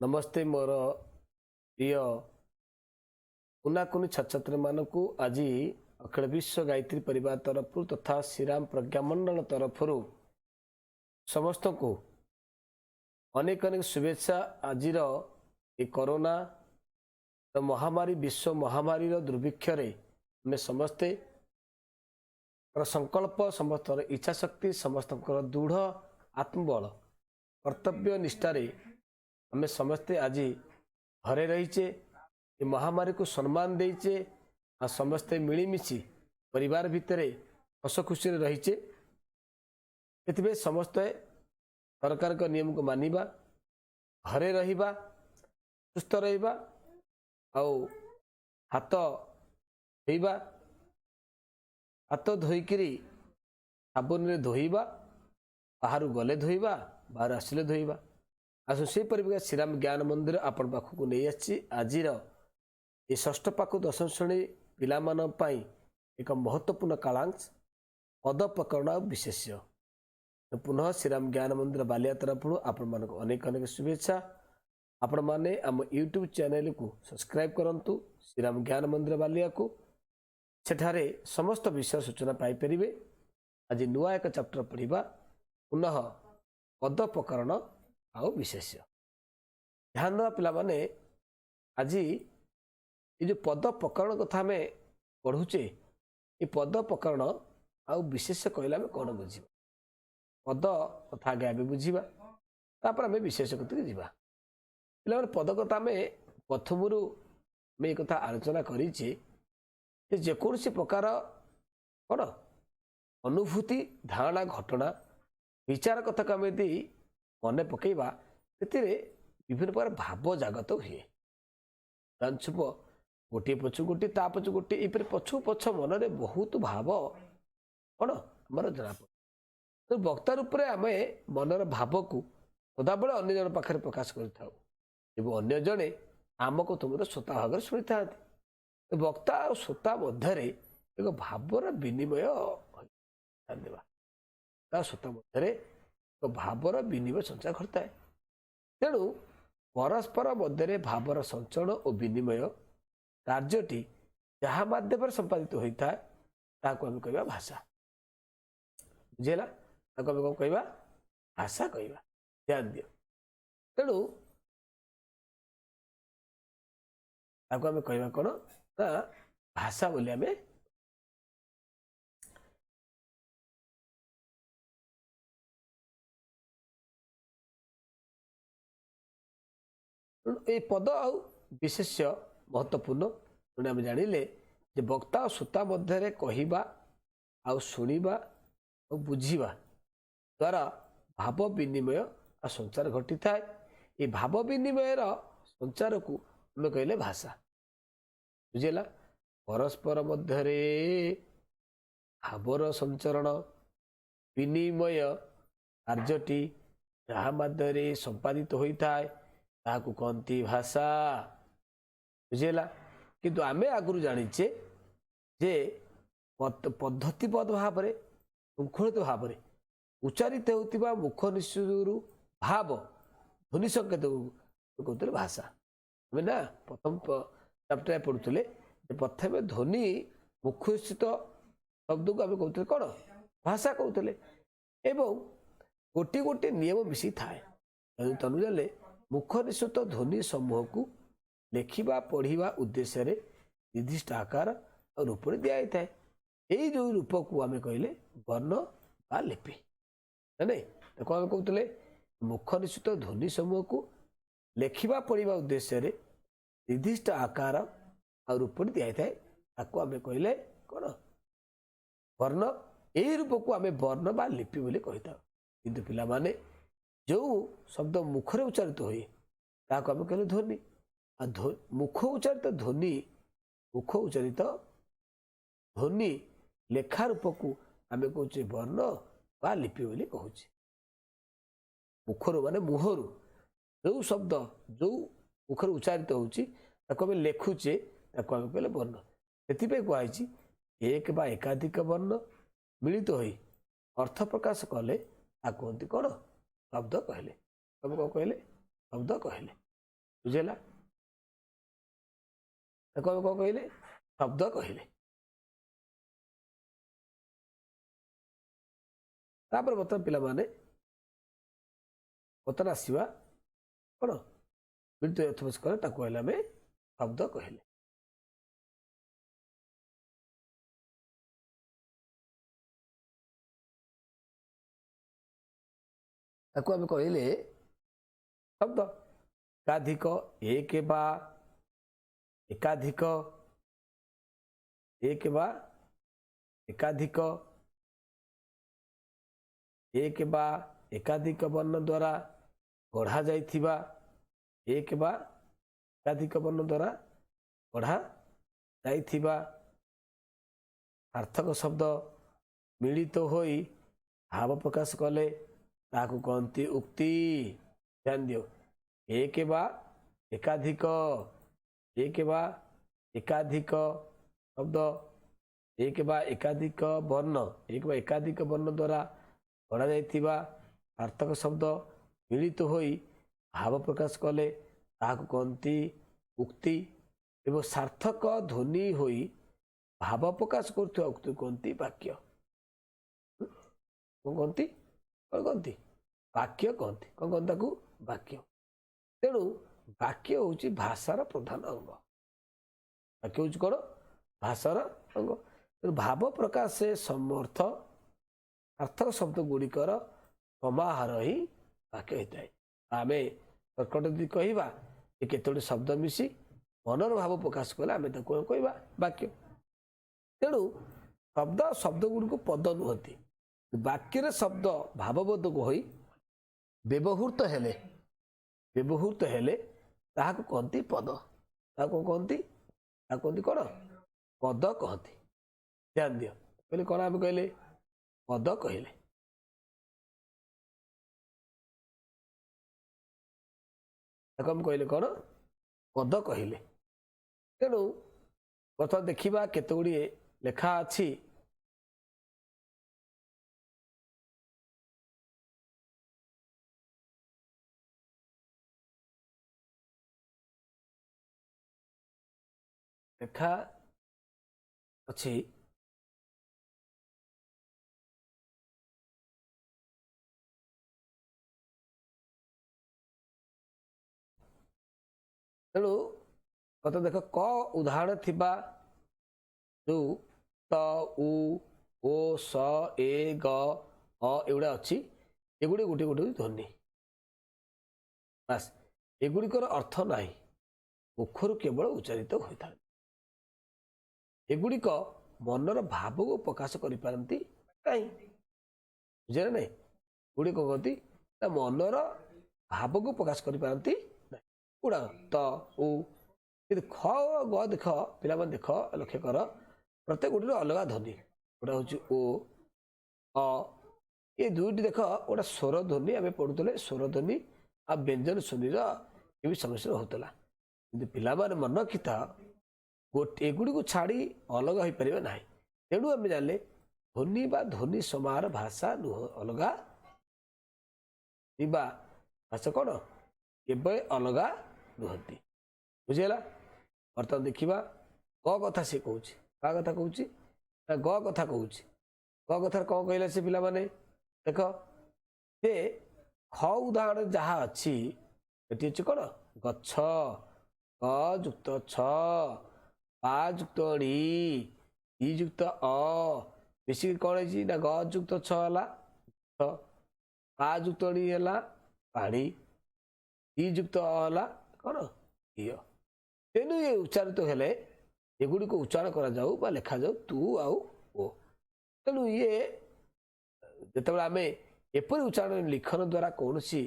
ନମସ୍ତେ ମୋର ପ୍ରିୟ କୁନାକୁନି ଛାତ୍ରଛାତ୍ରୀମାନଙ୍କୁ। ଆଜି ଅଖିଳ ବିଶ୍ୱ ଗାୟତ୍ରୀ ପରିବାର ତରଫରୁ ତଥା ଶ୍ରୀରାମ ପ୍ରଜ୍ଞାମଣ୍ଡଳ ତରଫରୁ ସମସ୍ତଙ୍କୁ ଅନେକ ଅନେକ ଶୁଭେଚ୍ଛା। ଆଜିର ଏ କରୋନା ମହାମାରୀ, ବିଶ୍ୱ ମହାମାରୀର ଦୁର୍ଭିକ୍ଷରେ ଆମେ ସମସ୍ତେ ସଂକଳ୍ପ, ସମସ୍ତଙ୍କର ଇଚ୍ଛାଶକ୍ତି, ସମସ୍ତଙ୍କର ଦୃଢ଼ ଆତ୍ମବଳ, କର୍ତ୍ତବ୍ୟ ନିଷ୍ଠାରେ ଆମେ ସମସ୍ତେ ଆଜି ଘରେ ରହିଛେ, ଏ ମହାମାରୀକୁ ସମ୍ମାନ ଦେଇଛେ ଆଉ ସମସ୍ତେ ମିଳିମିଶି ପରିବାର ଭିତରେ ହସ ଖୁସିରେ ରହିଛେ। ସେଥିପାଇଁ ସମସ୍ତେ ସରକାରଙ୍କ ନିୟମକୁ ମାନିବା, ଘରେ ରହିବା, ସୁସ୍ଥ ରହିବା ଆଉ ହାତ ଧୋଇବା, ହାତ ଧୋଇକିରି ସାବୁନରେ ଧୋଇବା, ବାହାରୁ ଗଲେ ଧୋଇବା, ବାହାରୁ ଆସିଲେ ଧୋଇବା। ଆଉ ସେହିପରି ପ୍ରକାର ଶ୍ରୀରାମ ଜ୍ଞାନ ମନ୍ଦିର ଆପଣ ପାଖକୁ ନେଇ ଆସିଛି ଆଜିର ଏ ଷଷ୍ଠ ପାଖକୁ ଦଶମ ଶ୍ରେଣୀ ପିଲାମାନଙ୍କ ପାଇଁ ଏକ ମହତ୍ତ୍ୱପୂର୍ଣ୍ଣ କାଳାଂଶ, ପଦ ପ୍ରକରଣ ଆଉ ବିଶେଷ୍ୟ। ପୁନଃ ଶ୍ରୀରାମ ଜ୍ଞାନ ମନ୍ଦିର ବାଲିଆ ତରଫରୁ ଆପଣମାନଙ୍କୁ ଅନେକ ଅନେକ ଶୁଭେଚ୍ଛା। ଆପଣମାନେ ଆମ ୟୁଟ୍ୟୁବ୍ ଚ୍ୟାନେଲକୁ ସବସ୍କ୍ରାଇବ୍ କରନ୍ତୁ, ଶ୍ରୀରାମ ଜ୍ଞାନ ମନ୍ଦିର ବାଲିଆକୁ। ସେଠାରେ ସମସ୍ତ ବିଷୟ ସୂଚନା ପାଇପାରିବେ। ଆଜି ନୂଆ ଏକ ଚାପ୍ଟର ପଢ଼ିବା, ପୁନଃ ପଦ ପ୍ରକରଣ ଆଉ ବିଶେଷ୍ୟ। ଧ୍ୟାନ ଦେବା ପିଲାମାନେ, ଆଜି ଏ ଯେଉଁ ପଦ ପ୍ରକରଣ କଥା ଆମେ ପଢ଼ୁଛେ, ଏ ପଦ ପ୍ରକରଣ ଆଉ ବିଶେଷ୍ୟ କହିଲେ ଆମେ କ'ଣ ବୁଝିବା? ପଦ କଥା ଆଗେ ଆମେ ବୁଝିବା, ତାପରେ ଆମେ ବିଶେଷ୍ୟ କତିକି ଯିବା। ପିଲାମାନେ, ପଦ କଥା ଆମେ ପ୍ରଥମରୁ ଆମେ ଏ କଥା ଆଲୋଚନା କରିଛେ ଯେ ଯେକୌଣସି ପ୍ରକାର କ'ଣ ଅନୁଭୂତି, ଧାରଣା, ଘଟଣା, ବିଚାର କଥାକୁ ଆମେ ଯଦି ମନେ ପକାଇବା, ସେଥିରେ ବିଭିନ୍ନ ପ୍ରକାର ଭାବ ଜାଗତ ହୁଏ। ଜାଣିଛୁପ, ଗୋଟିଏ ପଛୁ ଗୋଟିଏ, ତା ପଛୁ ଗୋଟିଏ, ଏପରି ପଛୁ ପଛ ମନରେ ବହୁତ ଭାବ କ'ଣ ଆମର ଜଣାପଡ଼େ। ତେଣୁ ବକ୍ତା ରୂପରେ ଆମେ ମନର ଭାବକୁ ସଦାବେଳେ ଅନ୍ୟ ଜଣ ପାଖରେ ପ୍ରକାଶ କରିଥାଉ ଏବଂ ଅନ୍ୟ ଜଣେ ଆମକୁ ତୁମର ଶ୍ରୋତା ଭାବରେ ଶୁଣିଥାନ୍ତି। ବକ୍ତା ଆଉ ଶ୍ରୋତା ମଧ୍ୟରେ ଏକ ଭାବର ବିନିମୟ ଦେବା, ତା ଶ୍ରୋତା ମଧ୍ୟରେ ଏକ ଭାବର ବିନିମୟ ସଞ୍ଚାର ଘଟିଥାଏ। ତେଣୁ ପରସ୍ପର ମଧ୍ୟରେ ଭାବର ସଞ୍ଚରଣ ଓ ବିନିମୟ କାର୍ଯ୍ୟଟି ଯାହା ମାଧ୍ୟମରେ ସମ୍ପାଦିତ ହୋଇଥାଏ, ତାହାକୁ ଆମେ କହିବା ଭାଷା। ବୁଝିହେଲା? ତାକୁ ଆମେ କ'ଣ କହିବା? ଭାଷା କହିବା। ଧ୍ୟାନ ଦିଅ। ତେଣୁ ତାକୁ ଆମେ କହିବା କ'ଣ ନା ଭାଷା ବୋଲି ଆମେ। ତେଣୁ ଏଇ ପଦ ଆଉ ବିଶେଷ୍ୟ ମହତ୍ତ୍ୱପୂର୍ଣ୍ଣ। ତେଣୁ ଆମେ ଜାଣିଲେ ଯେ ବକ୍ତା ଆଉ ଶ୍ରୋତା ମଧ୍ୟରେ କହିବା ଆଉ ଶୁଣିବା ଆଉ ବୁଝିବା ଦ୍ୱାରା ଭାବ ବିନିମୟ ଆଉ ସଞ୍ଚାର ଘଟିଥାଏ। ଏ ଭାବ ବିନିମୟର ସଞ୍ଚାରକୁ ଆମେ କହିଲେ ଭାଷା। ବୁଝିଲା? ପରସ୍ପର ମଧ୍ୟରେ ଭାବର ସଞ୍ଚରଣ, ବିନିମୟ କାର୍ଯ୍ୟଟି ଯାହା ମାଧ୍ୟମରେ ସମ୍ପାଦିତ ହୋଇଥାଏ, ତାହାକୁ କହନ୍ତି ଭାଷା। ବୁଝିହେଲା? କିନ୍ତୁ ଆମେ ଆଗରୁ ଜାଣିଛେ ଯେ ପଦ୍ଧତିବଦ୍ଧ ଭାବରେ, ଶୃଙ୍ଖଳିତ ଭାବରେ ଉଚ୍ଚାରିତ ହେଉଥିବା ମୁଖ ନିଃସୃତରୁ ଭାବ ଧ୍ୱନି ସଂକେତକୁ କହୁଥିଲେ ଭାଷା। ଆମେ ନା ପ୍ରଥମ ଚାପ୍ଟରରେ ପଢ଼ୁଥିଲେ ଯେ ପ୍ରଥମେ ଧ୍ୱନି ମୁଖନିଃସୃତ ଶବ୍ଦକୁ ଆମେ କହୁଥିଲେ କ'ଣ? ଭାଷା କହୁଥିଲେ। ଏବଂ ଗୋଟିଏ ଗୋଟିଏ ନିୟମ ମିଶି ଥାଏ। ତେଣୁ ଜାଣିଲେ, ମୁଖ ନିଃସୃତ ଧ୍ୱନି ସମୂହକୁ ଲେଖିବା ପଢ଼ିବା ଉଦ୍ଦେଶ୍ୟରେ ନିର୍ଦ୍ଦିଷ୍ଟ ଆକାର ଆଉ ରୂପରେ ଦିଆଯାଇଥାଏ। ଏଇ ଯେଉଁ ରୂପକୁ ଆମେ କହିଲେ ବର୍ଣ୍ଣ ବା ଲିପି। ନାଇଁ, ତାକୁ ଆମେ କହୁଥିଲେ ମୁଖ ନିଃସୃତ ଧ୍ୱନି ସମୂହକୁ ଲେଖିବା ପଢ଼ିବା ଉଦ୍ଦେଶ୍ୟରେ ନିର୍ଦ୍ଦିଷ୍ଟ ଆକାର ଆଉ ରୂପଟି ଦିଆଯାଇଥାଏ, ତାକୁ ଆମେ କହିଲେ କ'ଣ? ବର୍ଣ୍ଣ। ଏଇ ରୂପକୁ ଆମେ ବର୍ଣ୍ଣ ବା ଲିପି ବୋଲି କହିଥାଉ। କିନ୍ତୁ ପିଲାମାନେ, ଯେଉଁ ଶବ୍ଦ ମୁଖରେ ଉଚ୍ଚାରିତ ହୁଏ, ତାହାକୁ ଆମେ କହିଲେ ଧ୍ୱନି। ଆଉ ମୁଖ ଉଚ୍ଚାରିତ ଧ୍ୱନି, ମୁଖ ଉଚ୍ଚାରିତ ଧ୍ୱନି ଲେଖା ରୂପକୁ ଆମେ କହୁଛେ ବର୍ଣ୍ଣ ବା ଲିପି ବୋଲି କହୁଛେ। ମୁଖରୁ ମାନେ ମୁହଁରୁ ଯେଉଁ ଶବ୍ଦ, ଯେଉଁ ମୁଖରୁ ଉଚ୍ଚାରିତ ହେଉଛି, ତାକୁ ଆମେ ଲେଖୁଛେ, ତାକୁ ଆମେ କହିଲେ ବର୍ଣ୍ଣ। ସେଥିପାଇଁ କୁହାହେଇଛି, ଏକ ବା ଏକାଧିକ ବର୍ଣ୍ଣ ମିଳିତ ହୋଇ ଅର୍ଥ ପ୍ରକାଶ କଲେ ତାକୁ କୁହନ୍ତି କ'ଣ? ଶବ୍ଦ କହିଲେ। ତମେ କ'ଣ କହିଲେ? ଶବ୍ଦ କହିଲେ। ବୁଝିହେଲା? ତାକୁ ଆମେ କ'ଣ କହିଲେ? ଶବ୍ଦ କହିଲେ। ତାପରେ ବର୍ତ୍ତମାନ ପିଲାମାନେ, ବର୍ତ୍ତମାନ ଆସିବା କ'ଣ? ମିଳିତ ଅର୍ଥ କଲେ ତାକୁ କହିଲେ ଆମେ ଶବ୍ଦ କହିଲେ। ତାକୁ ଆମେ କହିଲେ ଶବ୍ଦ। ଏକାଧିକ, ଏକ ବା ଏକାଧିକ, ଏକ ବା ଏକାଧିକ, ଏକ ବା ଏକାଧିକ ବର୍ଣ୍ଣ ଦ୍ୱାରା ଗଢ଼ା ଯାଇଥିବା, ଏକ ବା ଏକାଧିକ ବର୍ଣ୍ଣ ଦ୍ୱାରା ଗଢ଼ା ଯାଇଥିବା ସାର୍ଥକ ଶବ୍ଦ ମିଳିତ ହୋଇ ଭାବ ପ୍ରକାଶ କଲେ ତାହାକୁ କହନ୍ତି ଉକ୍ତି। ଧ୍ୟାନ ଦିଅ, ଏକ ବା ଏକାଧିକ, ଏକ ବା ଏକାଧିକ ଶବ୍ଦ, ଏକ ବା ଏକାଧିକ ବର୍ଣ୍ଣ, ଏକ ବା ଏକାଧିକ ବର୍ଣ୍ଣ ଦ୍ୱାରା ଗଢ଼ାଯାଇଥିବା ସାର୍ଥକ ଶବ୍ଦ ମିଳିତ ହୋଇ ଭାବ ପ୍ରକାଶ କଲେ ତାହାକୁ କହନ୍ତି ଉକ୍ତି ଏବଂ ସାର୍ଥକ ଧ୍ୱନି ହୋଇ ଭାବ ପ୍ରକାଶ କରୁଥିବା ଉକ୍ତି କୁହନ୍ତି ବାକ୍ୟ। କ'ଣ କହନ୍ତି? କ'ଣ କହନ୍ତି? ବାକ୍ୟ କହନ୍ତି। କ'ଣ କହନ୍ତି ତାକୁ? ବାକ୍ୟ। ତେଣୁ ବାକ୍ୟ ହେଉଛି ଭାଷାର ପ୍ରଧାନ ଅଙ୍ଗ। ବାକ୍ୟ ହେଉଛି କ'ଣ? ଭାଷାର ଅଙ୍ଗ। ତେଣୁ ଭାବ ପ୍ରକାଶେ ସମର୍ଥ ସାର୍ଥକ ଶବ୍ଦ ଗୁଡ଼ିକର ସମାହାର ହିଁ ବାକ୍ୟ ହୋଇଥାଏ। ଆମେ ସର୍କଟ ଯଦି କହିବା ଯେ କେତୋଟି ଶବ୍ଦ ମିଶି ମନର ଭାବ ପ୍ରକାଶ କଲେ ଆମେ ତାକୁ କ'ଣ କହିବା? ବାକ୍ୟ। ତେଣୁ ଶବ୍ଦ ଶବ୍ଦ ଗୁଡ଼ିକୁ ପଦ ନୁହନ୍ତି। ବାକ୍ୟରେ ଶବ୍ଦ ଭାବବୋଧକ ହୋଇ ବ୍ୟବହୃତ ହେଲେ, ବ୍ୟବହୃତ ହେଲେ ତାହାକୁ କହନ୍ତି ପଦ। ତାହାକୁ କ'ଣ କହନ୍ତି? ତାହାକୁ କହନ୍ତି କ'ଣ? ପଦ କହନ୍ତି। ଧ୍ୟାନ ଦିଅ, କହିଲେ କ'ଣ? ଆମେ କହିଲେ ପଦ କହିଲେ। ତାକୁ ଆମେ କହିଲେ କ'ଣ? ପଦ କହିଲେ। ତେଣୁ ବର୍ତ୍ତମାନ ଦେଖିବା କେତେ ଗୁଡ଼ିଏ ଲେଖା ଅଛି। ଲେଖା ଅଛି। ତେଣୁ ବର୍ତ୍ତମାନ ଦେଖ, କ ଉଦାହରଣ ଥିବା ଯୋଉ ତ, ଉ, ଓ, ସ, ଏ, ଗ, ଅ ଏଗୁଡ଼ା ଅଛି, ଏଗୁଡ଼ିକ ଗୋଟିଏ ଗୋଟିଏ ଧ୍ୱନି। ବାସ୍, ଏଗୁଡ଼ିକର ଅର୍ଥ ନାହିଁ, ମୁଖରୁ କେବଳ ଉଚ୍ଚାରିତ ହୋଇଥାଏ। ଏଗୁଡ଼ିକ ମନର ଭାବକୁ ପ୍ରକାଶ କରିପାରନ୍ତି ନାହିଁ। ବୁଝିଲେ ନାହିଁ? ଗୁଡ଼ିକ କହନ୍ତି ନା ମନର ଭାବକୁ ପ୍ରକାଶ କରିପାରନ୍ତି ନାହିଁ ଗୁଡ଼ାକ ତ, ଉ। କିନ୍ତୁ ଖ, ଗ ଦେଖ ପିଲାମାନେ, ଦେଖ, ଲକ୍ଷ୍ୟ କର, ପ୍ରତ୍ୟେକ ଗୋଟିର ଅଲଗା ଧ୍ୱନି। ଗୋଟେ ହେଉଛି ଓ, ଅ, ଏ ଦୁଇଟି ଦେଖ, ଗୋଟେ ସ୍ୱର ଧ୍ୱନି। ଆମେ ପଢ଼ୁଥିଲେ ସ୍ୱର ଧ୍ୱନି ଆଉ ବ୍ୟଞ୍ଜନ ଧ୍ୱନିର ଏ ବି ସମସ୍ୟା ହେଉଥିଲା। କିନ୍ତୁ ପିଲାମାନେ ମନେ ରଖିଥାଅ, ଗୋଟେ ଏଗୁଡ଼ିକୁ ଛାଡ଼ି ଅଲଗା ହୋଇପାରିବେ ନାହିଁ। ତେଣୁ ଆମେ ଜାଣିଲେ ଧ୍ୱନି ବା ଧ୍ୱନି ସମାହାର ଭାଷା ନୁହଁ, ଅଲଗା ବା ଭାଷା କ'ଣ କେବେ ଅଲଗା ନୁହନ୍ତି। ବୁଝିହେଲା? ବର୍ତ୍ତମାନ ଦେଖିବା ଗ କଥା ସେ କହୁଛି। କାହା କଥା କହୁଛି ନା ଗ କଥା କହୁଛି। ଗ କଥାରେ କ'ଣ କହିଲା ସେ ପିଲାମାନେ ଦେଖ, ଯେ ଖ ଉଦାହରଣ ଯାହା ଅଛି ଏଠି ଅଛି କ'ଣ? ଗଛ, ଗ ଯୁକ୍ତ ଛ, ପା ଯୁକ୍ତ ଣି, ଇ ଯୁକ୍ତ ଅ, ମିଶିକି କ'ଣ ହେଇଛି ନା ଗ ଯୁକ୍ତ ଛ ହେଲା ଛ, ପା ଯୁକ୍ତ ଣି ହେଲା ପାଣି, ଇ ଯୁକ୍ତ ଅ ହେଲା କ'ଣ? ଇୟ। ତେଣୁ ଏ ଉଚ୍ଚାରିତ ହେଲେ ଏଗୁଡ଼ିକୁ ଉଚ୍ଚାରଣ କରାଯାଉ ବା ଲେଖାଯାଉ ତୁ ଆଉ ଓ। ତେଣୁ ଇଏ ଯେତେବେଳେ ଆମେ ଏପରି ଉଚ୍ଚାରଣ ଲିଖନ ଦ୍ୱାରା କୌଣସି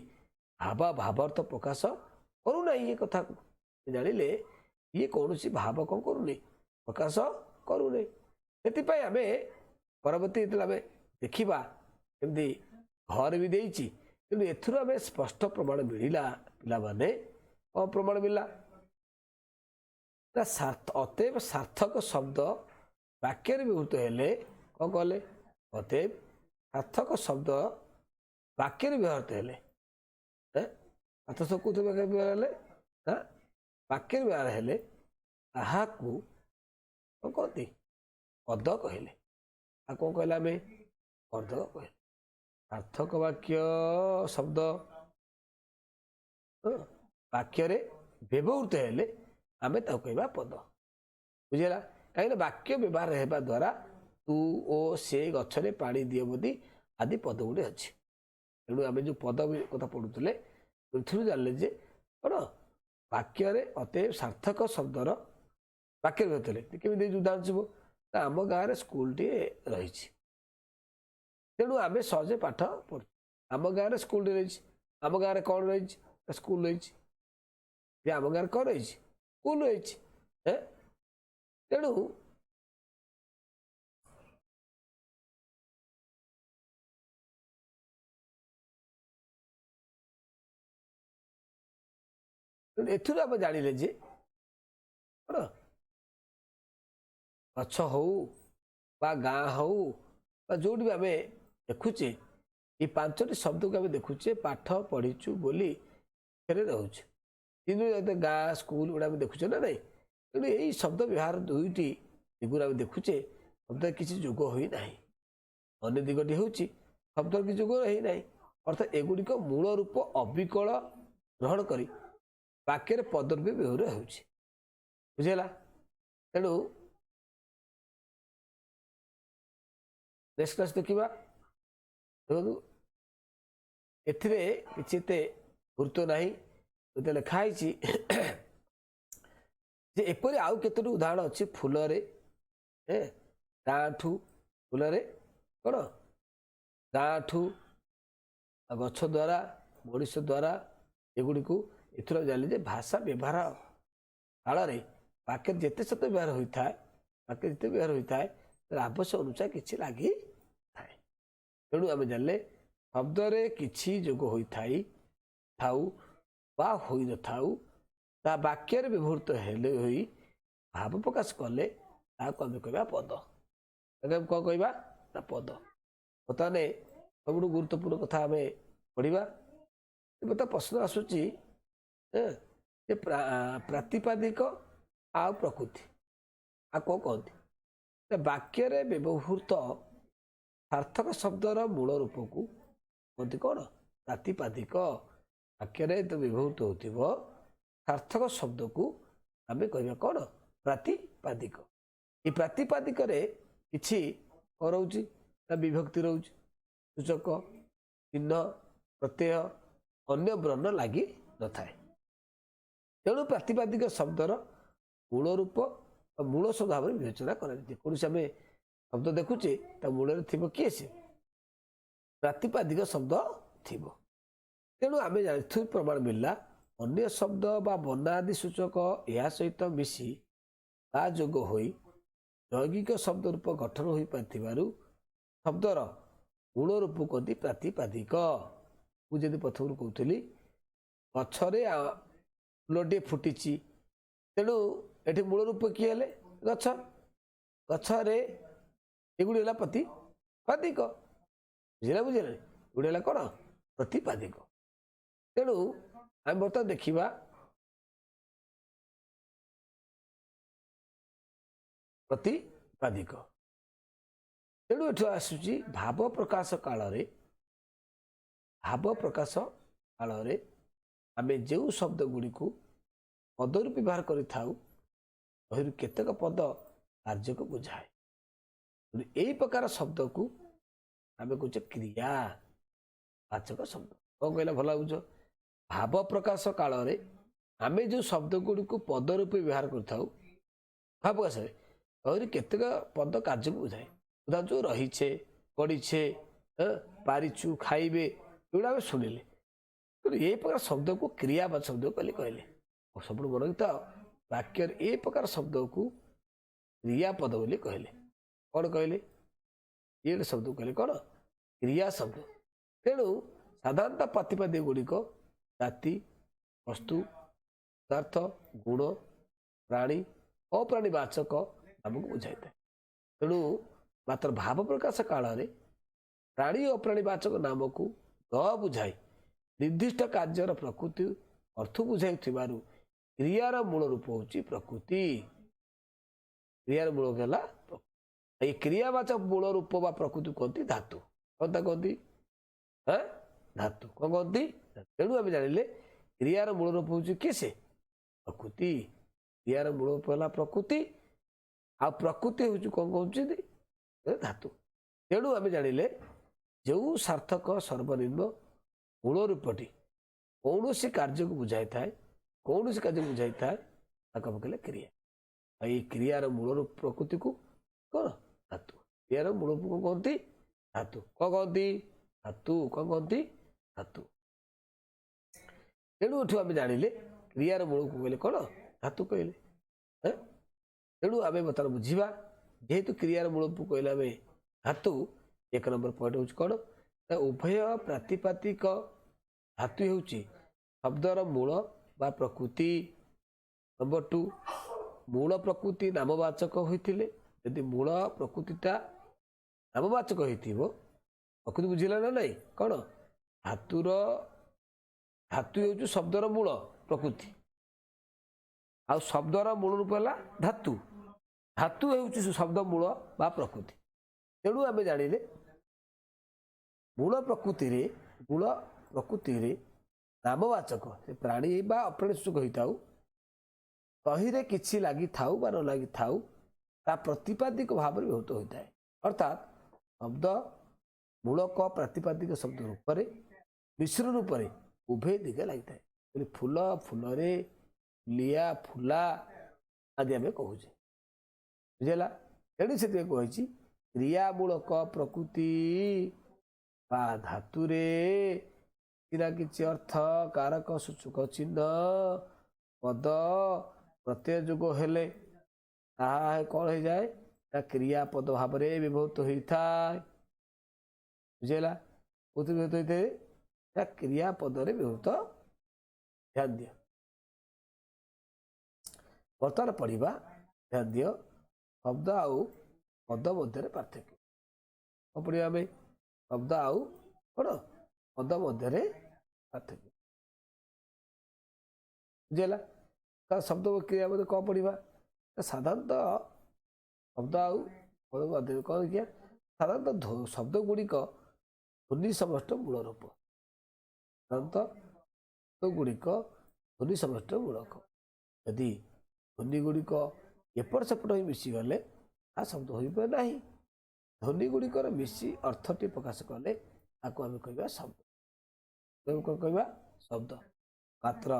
ଭାବ ଭାବାର୍ଥ ପ୍ରକାଶ କରୁନାହିଁ, ଏ କଥାକୁ ଜାଣିଲେ ଇଏ କୌଣସି ଭାବ କ'ଣ କରୁନି? ପ୍ରକାଶ କରୁନି। ସେଥିପାଇଁ ଆମେ ପରବର୍ତ୍ତୀ ଯେତେବେଳେ ଆମେ ଦେଖିବା ଏମିତି ଘର ବି ଦେଇଛି, କିନ୍ତୁ ଏଥିରୁ ଆମେ ସ୍ପଷ୍ଟ ପ୍ରମାଣ ମିଳିଲା ପିଲାମାନେ। କ'ଣ ପ୍ରମାଣ ମିଳିଲା ନା ଅତଏବ ସାର୍ଥକ ଶବ୍ଦ ବାକ୍ୟରେ ବ୍ୟବହୃତ ହେଲେ କ'ଣ କଲେ? ଅତଏବ ସାର୍ଥକ ଶବ୍ଦ ବାକ୍ୟରେ ବ୍ୟବହୃତ ହେଲେ, ସାର୍ଥକ ଶବ୍ଦ କୋଉଥିରେ ବ୍ୟବହାର ହେଲେ? ନା ବାକ୍ୟରେ ବ୍ୟବହାର ହେଲେ ତାହାକୁ କ'ଣ କହନ୍ତି? ପଦ କହିଲେ। ଆଉ କ'ଣ କହିଲେ ଆମେ? ପଦ କହିଲେ। ସାର୍ଥକ ବାକ୍ୟ ଶବ୍ଦ ବାକ୍ୟରେ ବ୍ୟବହୃତ ହେଲେ ଆମେ ତାକୁ କହିବା ପଦ। ବୁଝିହେଲା? କାହିଁକିନା ବାକ୍ୟ ବ୍ୟବହାର ହେବା ଦ୍ୱାରା ତୁ ଓ ସେ ଗଛରେ ପାଣି ଦିଅ ବୋଲି ଆଦି ପଦ ଗୁଡ଼ିଏ ଅଛି। ତେଣୁ ଆମେ ଯେଉଁ ପଦ କଥା ପଢ଼ୁଥିଲେ, ଏଥିରୁ ଜାଣିଲେ ଯେ କ'ଣ ବାକ୍ୟରେ ଅତଏବ ସାର୍ଥକ ଶବ୍ଦର ବାକ୍ୟରେ ବ୍ୟବହୃତ ହେଲେ କେମିତି ଉଦାହରଣ ଯିବ ନା, ଆମ ଗାଁରେ ସ୍କୁଲଟିଏ ରହିଛି, ତେଣୁ ଆମେ ସହଜେ ପାଠ ପଢ଼ୁ। ଆମ ଗାଁରେ ସ୍କୁଲଟି ରହିଛି। ଆମ ଗାଁରେ କ'ଣ ରହିଛି? ସ୍କୁଲ ରହିଛି। ଯେ ଆମ ଗାଁରେ କ'ଣ ରହିଛି? ସ୍କୁଲ ରହିଛି। ତେଣୁ ଏଥିରୁ ଆମେ ଜାଣିଲେ ଯେ କ'ଣ ଗଛ ହଉ ବା ଗାଁ ହଉ ବା ଯେଉଁଠି ବି ଆମେ ଦେଖୁଛେ, ଏଇ ପାଞ୍ଚଟି ଶବ୍ଦକୁ ଆମେ ଦେଖୁଛେ, ପାଠ ପଢ଼ିଛୁ ବୋଲି ଫେରେ ରହୁଛୁ। କିନ୍ତୁ ଗାଁ, ସ୍କୁଲ ଗୁଡ଼ା ଆମେ ଦେଖୁଛେ ନା ନାହିଁ? ତେଣୁ ଏଇ ଶବ୍ଦ ବ୍ୟବହାର ଦୁଇଟି ଦିଗରୁ ଆମେ ଦେଖୁଛେ, ଶବ୍ଦ କିଛି ଯୋଗ ହୋଇନାହିଁ। ଅନ୍ୟ ଦିଗଟି ହେଉଛି ଶବ୍ଦର କିଛି ଯୋଗ ହୋଇନାହିଁ, ଅର୍ଥାତ୍ ଏଗୁଡ଼ିକ ମୂଳ ରୂପ ଅବିକଳ ଗ୍ରହଣ କରି ବାକ୍ୟରେ ପଦ ରୂପେ ବ୍ୟବହୃତ ହେଉଛି। ବୁଝିହେଲା? ତେଣୁ ନେକ୍ସଟ କ୍ଲାସ୍ ଦେଖିବା। ଦେଖନ୍ତୁ, ଏଥିରେ କିଛି ଏତେ ଗୁରୁତ୍ୱ ନାହିଁ। ଏତେ ଲେଖା ହେଇଛି ଯେ ଏପରି ଆଉ କେତୋଟି ଉଦାହରଣ ଅଛି। ଫୁଲରେ ଗାଁଠୁ, ଫୁଲରେ କ'ଣ ଗାଁଠୁ, ଗଛ ଦ୍ୱାରା, ମଣିଷ ଦ୍ୱାରା, ଏଗୁଡ଼ିକୁ ଏଥିରୁ ଜାଣିଲେ ଯେ ଭାଷା ବ୍ୟବହାର କାଳରେ ବାକ୍ୟରେ ଯେତେ ଶବ୍ଦ ବ୍ୟବହାର ହୋଇଥାଏ, ବାକ୍ୟରେ ଯେତେ ବ୍ୟବହାର ହୋଇଥାଏ, ତାର ଆବଶ୍ୟକ ଅନୁସାରେ କିଛି ଲାଗିଥାଏ। ତେଣୁ ଆମେ ଜାଣିଲେ ଶବ୍ଦରେ କିଛି ଯୋଗ ହୋଇଥାଇ ଥାଉ ବା ହୋଇନଥାଉ, ତା ବାକ୍ୟରେ ବ୍ୟବହୃତ ହେଲେ ହୋଇ ଭାବ ପ୍ରକାଶ କଲେ ତାହାକୁ ଆମେ କହିବା ପଦ। ତାକୁ ଆମେ କ'ଣ କହିବା ନା ପଦ। ବର୍ତ୍ତମାନ ସବୁଠୁ ଗୁରୁତ୍ୱପୂର୍ଣ୍ଣ କଥା ଆମେ ପଢ଼ିବା। ବର୍ତ୍ତମାନ ପ୍ରଶ୍ନ ଆସୁଛି ଯେ ପ୍ରାତିପାଦିକ ଆଉ ପ୍ରକୃତି ଆଉ କ'ଣ କହନ୍ତି? ବାକ୍ୟରେ ବ୍ୟବହୃତ ସାର୍ଥକ ଶବ୍ଦର ମୂଳ ରୂପକୁ କୁହନ୍ତି କ'ଣ? ପ୍ରାତିପାଦିକ। ବାକ୍ୟରେ ବ୍ୟବହୃତ ହେଉଥିବ ସାର୍ଥକ ଶବ୍ଦକୁ ଆମେ କହିବା କ'ଣ? ପ୍ରାତିପାଦିକ। ଏ ପ୍ରାତିପାଦିକରେ କିଛି କ'ଣ ରହୁଛି ନା ବିଭକ୍ତି ରହୁଛି, ସୂଚକ ଚିହ୍ନ, ପ୍ରତ୍ୟୟ, ଅନ୍ୟ ବର୍ଣ୍ଣ ଲାଗି ନଥାଏ। ତେଣୁ ପ୍ରାତିପାଦିକ ଶବ୍ଦର ମୂଳ ରୂପ ବା ମୂଳ ଶବ୍ଦ ଭାବରେ ବିବେଚନା କରାଯାଏ। ଯେକୌଣସି ଆମେ ଶବ୍ଦ ଦେଖୁଛେ, ତା ମୂଳରେ ଥିବ କିଏ? ସେ ପ୍ରାତିପାଦିକ ଶବ୍ଦ ଥିବ। ତେଣୁ ଆମେ ଏଥିରୁ ପ୍ରମାଣ ମିଳିଲା, ଅନ୍ୟ ଶବ୍ଦ ବା ବର୍ଣ୍ଣ ଆଦି ସୂଚକ ଏହା ସହିତ ମିଶି ତା ଯୋଗ ହୋଇ ଯୌଗିକ ଶବ୍ଦ ରୂପ ଗଠନ ହୋଇପାରିଥିବାରୁ ଶବ୍ଦର ମୂଳ ରୂପ କୁହନ୍ତି ପ୍ରାତିପାଦିକ। ମୁଁ ଯଦି ପ୍ରଥମରୁ କହୁଥିଲି, ଗଛରେ ଫୁଲଟିଏ ଫୁଟିଛି, ତେଣୁ ଏଠି ମୂଳ ରୂପ କିଏ ହେଲେ? ଗଛ। ଗଛରେ ଏଗୁଡ଼ି ହେଲା ପ୍ରତିପାଦିକ। ବୁଝିଲା? ବୁଝିଲେ? ଏଗୁଡ଼ି ହେଲା କ'ଣ? ପ୍ରତିପାଦିକ। ତେଣୁ ଆମେ ବର୍ତ୍ତମାନ ଦେଖିବା ପ୍ରତିପାଦିକ। ତେଣୁ ଏଠୁ ଆସୁଛି ଭାବ ପ୍ରକାଶ କାଳରେ, ଭାବ ପ୍ରକାଶ କାଳରେ ଆମେ ଯେଉଁ ଶବ୍ଦ ଗୁଡ଼ିକୁ ପଦରୂପେ ବ୍ୟବହାର କରିଥାଉ, ତହିଁରୁ କେତେକ ପଦ କାର୍ଯ୍ୟକୁ ବୁଝାଏ। ତେଣୁ ଏଇ ପ୍ରକାର ଶବ୍ଦକୁ ଆମେ କହୁଛେ କ୍ରିୟା ବାଚକ ଶବ୍ଦ। କ'ଣ କହିଲା ଭଲ ବୁଝ? ଭାବ ପ୍ରକାଶ କାଳରେ ଆମେ ଯେଉଁ ଶବ୍ଦ ଗୁଡ଼ିକୁ ପଦ ରୂପେ ବ୍ୟବହାର କରିଥାଉ ଭାବ ପ୍ରକାଶରେ, ତହିଁରୁ କେତେକ ପଦ କାର୍ଯ୍ୟକୁ ବୁଝାଏ। ଉଦାହରଣ ଯେଉଁ ରହିଛେ, ପଡ଼ିଛେ, ପାରିଛୁ, ଖାଇବେ, ଏଗୁଡ଼ା ଆମେ ଶୁଣିଲେ। ତେଣୁ ଏ ପ୍ରକାର ଶବ୍ଦକୁ କ୍ରିୟାବାଚକ ଶବ୍ଦ କହିଲେ କହିଲେ। ସବୁଠୁ ମନେ ରଖିଥାଅ, ବାକ୍ୟରେ ଏ ପ୍ରକାର ଶବ୍ଦକୁ କ୍ରିୟାପଦ ବୋଲି କହିଲେ। କ'ଣ କହିଲେ? ଇଏ ଗୋଟେ ଶବ୍ଦକୁ କହିଲେ କ'ଣ? କ୍ରିୟା ଶବ୍ଦ। ତେଣୁ ସାଧାରଣତଃ ପ୍ରତିପାଦ୍ୟ ଗୁଡ଼ିକ ଜାତି, ବସ୍ତୁ, ପଦାର୍ଥ, ଗୁଣ, ପ୍ରାଣୀ, ଅପ୍ରାଣୀ ବାଚକ ଆମକୁ ବୁଝାଇଥାଏ। ତେଣୁ ମାତ୍ର ଭାବ ପ୍ରକାଶ କାଳରେ ପ୍ରାଣୀ ଅପ୍ରାଣୀ ବାଚକ ନାମକୁ ନ ବୁଝାଇ ନିର୍ଦ୍ଦିଷ୍ଟ କାର୍ଯ୍ୟର ପ୍ରକୃତି ଅର୍ଥ ବୁଝାଉଥିବାରୁ କ୍ରିୟାର ମୂଳ ରୂପ ହେଉଛି ପ୍ରକୃତି। କ୍ରିୟାର ମୂଳ ହେଲା ଏଇ କ୍ରିୟାବାଚକ ମୂଳ ରୂପ ବା ପ୍ରକୃତି କୁହନ୍ତି ଧାତୁ। କ'ଣ ତା କହନ୍ତି? ହଁ, ଧାତୁ। କ'ଣ କହନ୍ତି? ତେଣୁ ଆମେ ଜାଣିଲେ କ୍ରିୟାର ମୂଳ ରୂପ ହେଉଛି କିଏ? ସେ ପ୍ରକୃତି। କ୍ରିୟାର ମୂଳ ରୂପ ହେଲା ପ୍ରକୃତି, ଆଉ ପ୍ରକୃତି ହେଉଛି କ'ଣ କହୁଛନ୍ତି? ଧାତୁ। ତେଣୁ ଆମେ ଜାଣିଲେ ଯେଉଁ ସାର୍ଥକ ସର୍ବନିମ୍ନ ମୂଳ ରୂପଟି କୌଣସି କାର୍ଯ୍ୟକୁ ବୁଝାଇଥାଏ, କୌଣସି କାର୍ଯ୍ୟକୁ ବୁଝାଇଥାଏ, ତାକୁ ଆମେ କହିଲେ କ୍ରିୟା। ଆଉ ଏଇ କ୍ରିୟାର ମୂଳ ପ୍ରକୃତିକୁ କ'ଣ? ଧାତୁ। କ୍ରିୟାର ମୂଳ କ'ଣ କହନ୍ତି? ଧାତୁ। କ'ଣ କହନ୍ତି? ଧାତୁ। କ'ଣ କହନ୍ତି? ଧାତୁ। ତେଣୁ ଏଠୁ ଆମେ ଜାଣିଲେ କ୍ରିୟାର ମୂଳକୁ କହିଲେ କ'ଣ? ଧାତୁ କହିଲେ। ତେଣୁ ଆମେ ବର୍ତ୍ତମାନ ବୁଝିବା, ଯେହେତୁ କ୍ରିୟାର ମୂଳକୁ କହିଲେ ଆମେ ଧାତୁ, ଏକ ନମ୍ବର ପଏଣ୍ଟ ହେଉଛି କ'ଣ ନା ଉଭୟ ପ୍ରାତିପାଦିକ ଧାତୁ ହେଉଛି ଶବ୍ଦର ମୂଳ ବା ପ୍ରକୃତି। ନମ୍ବର 2, ମୂଳ ପ୍ରକୃତି ନାମବାଚକ ହୋଇଥିଲେ, ଯଦି ମୂଳ ପ୍ରକୃତିଟା ନାମବାଚକ ହୋଇଥିବ, ପ୍ରକୃତି ବୁଝିଲା ନା ନାଇଁ? କ'ଣ ଧାତୁର ଧାତୁ ହେଉଛି ଶବ୍ଦର ମୂଳ ପ୍ରକୃତି, ଆଉ ଶବ୍ଦର ମୂଳ ରୂପ ହେଲା ଧାତୁ। ଧାତୁ ହେଉଛି ଶବ୍ଦ ମୂଳ ବା ପ୍ରକୃତି। ତେଣୁ ଆମେ ଜାଣିଲେ ମୂଳ ପ୍ରକୃତିରେ ନାମବାଚକ, ସେ ପ୍ରାଣୀ ବା ଅପ୍ରାଣୀ ସୂଚକ ହୋଇଥାଉ, ତହିଁରେ କିଛି ଲାଗିଥାଉ ବା ନ ଲାଗିଥାଉ, ତା ପ୍ରତିପାଦିକ ଭାବରେ ବ୍ୟବହୃତ ହୋଇଥାଏ। ଅର୍ଥାତ୍ ଶବ୍ଦ ମୂଳକ ପ୍ରାତିପାଦିକ ଶବ୍ଦ ରୂପରେ ମିଶ୍ର ରୂପରେ ଉଭୟ ଦିଗେ ଲାଗିଥାଏ। ଫୁଲ, ଫୁଲରେ, ଫୁଲିଆ, ଫୁଲା ଆଦି ଆମେ କହୁଛେ। ବୁଝିଲା? ତେଣୁ ସେଥିପାଇଁ କୁହାଯାଇଛି କ୍ରିୟାମୂଳକ ପ୍ରକୃତି ବା ଧାତୁରେ କିଛି ନା କିଛି ଅର୍ଥ କାରକ ସୂଚକ ଚିହ୍ନ ପଦ ପ୍ରତ୍ୟୟ ଯୋଗ ହେଲେ ତାହା କ'ଣ ହେଇଯାଏ ନା କ୍ରିୟାପଦ ଭାବରେ ବ୍ୟବହୃତ ହୋଇଥାଏ। ବୁଝିହେଲା? କୋଉଥିରେ ବ୍ୟବହୃତ ହୋଇଥାଏ ନା କ୍ରିୟାପଦରେ ବ୍ୟବହୃତ। ଧ୍ୟାନ ଦିଅ, ବର୍ତ୍ତମାନ ପଢିବା, ଧ୍ୟାନ ଦିଅ, ଶବ୍ଦ ଆଉ ପଦ ମଧ୍ୟରେ ପାର୍ଥକ୍ୟ। କ'ଣ ପଢିବା ଆମେ? ଶବ୍ଦ ଆଉ କ'ଣ ପଦ ମଧ୍ୟରେ ପାର୍ଥକ୍ୟ। ବୁଝିହେଲା? ତା ଶବ୍ଦ ଓ କ୍ରିୟା ମଧ୍ୟରେ କ'ଣ ପଢିବା? ସାଧାରଣତଃ ଶବ୍ଦ ଆଉ ପଦ ମଧ୍ୟରେ କ'ଣ ଦେଖିବା? ସାଧାରଣତଃ ଶବ୍ଦ ଗୁଡ଼ିକ ଧ୍ୱନି ସମଷ୍ଟ ମୂଳ ରୂପ। ସାଧାରଣତଃ ଶବ୍ଦ ଗୁଡ଼ିକ ଧ୍ୱନି ସମଷ୍ଟ ମୂଳକ। ଯଦି ଧ୍ୱନି ଗୁଡ଼ିକ ଏପଟ ସେପଟ ହୋଇ ମିଶିଗଲେ ତା ଶବ୍ଦ ହୋଇପାରେ ନାହିଁ। ଧ୍ୱନି ଗୁଡ଼ିକର ମିଶି ଅର୍ଥଟି ପ୍ରକାଶ କଲେ ତାକୁ ଆମେ କହିବା ଶବ୍ଦ। କ'ଣ କହିବା? ଶବ୍ଦ। ମାତ୍ର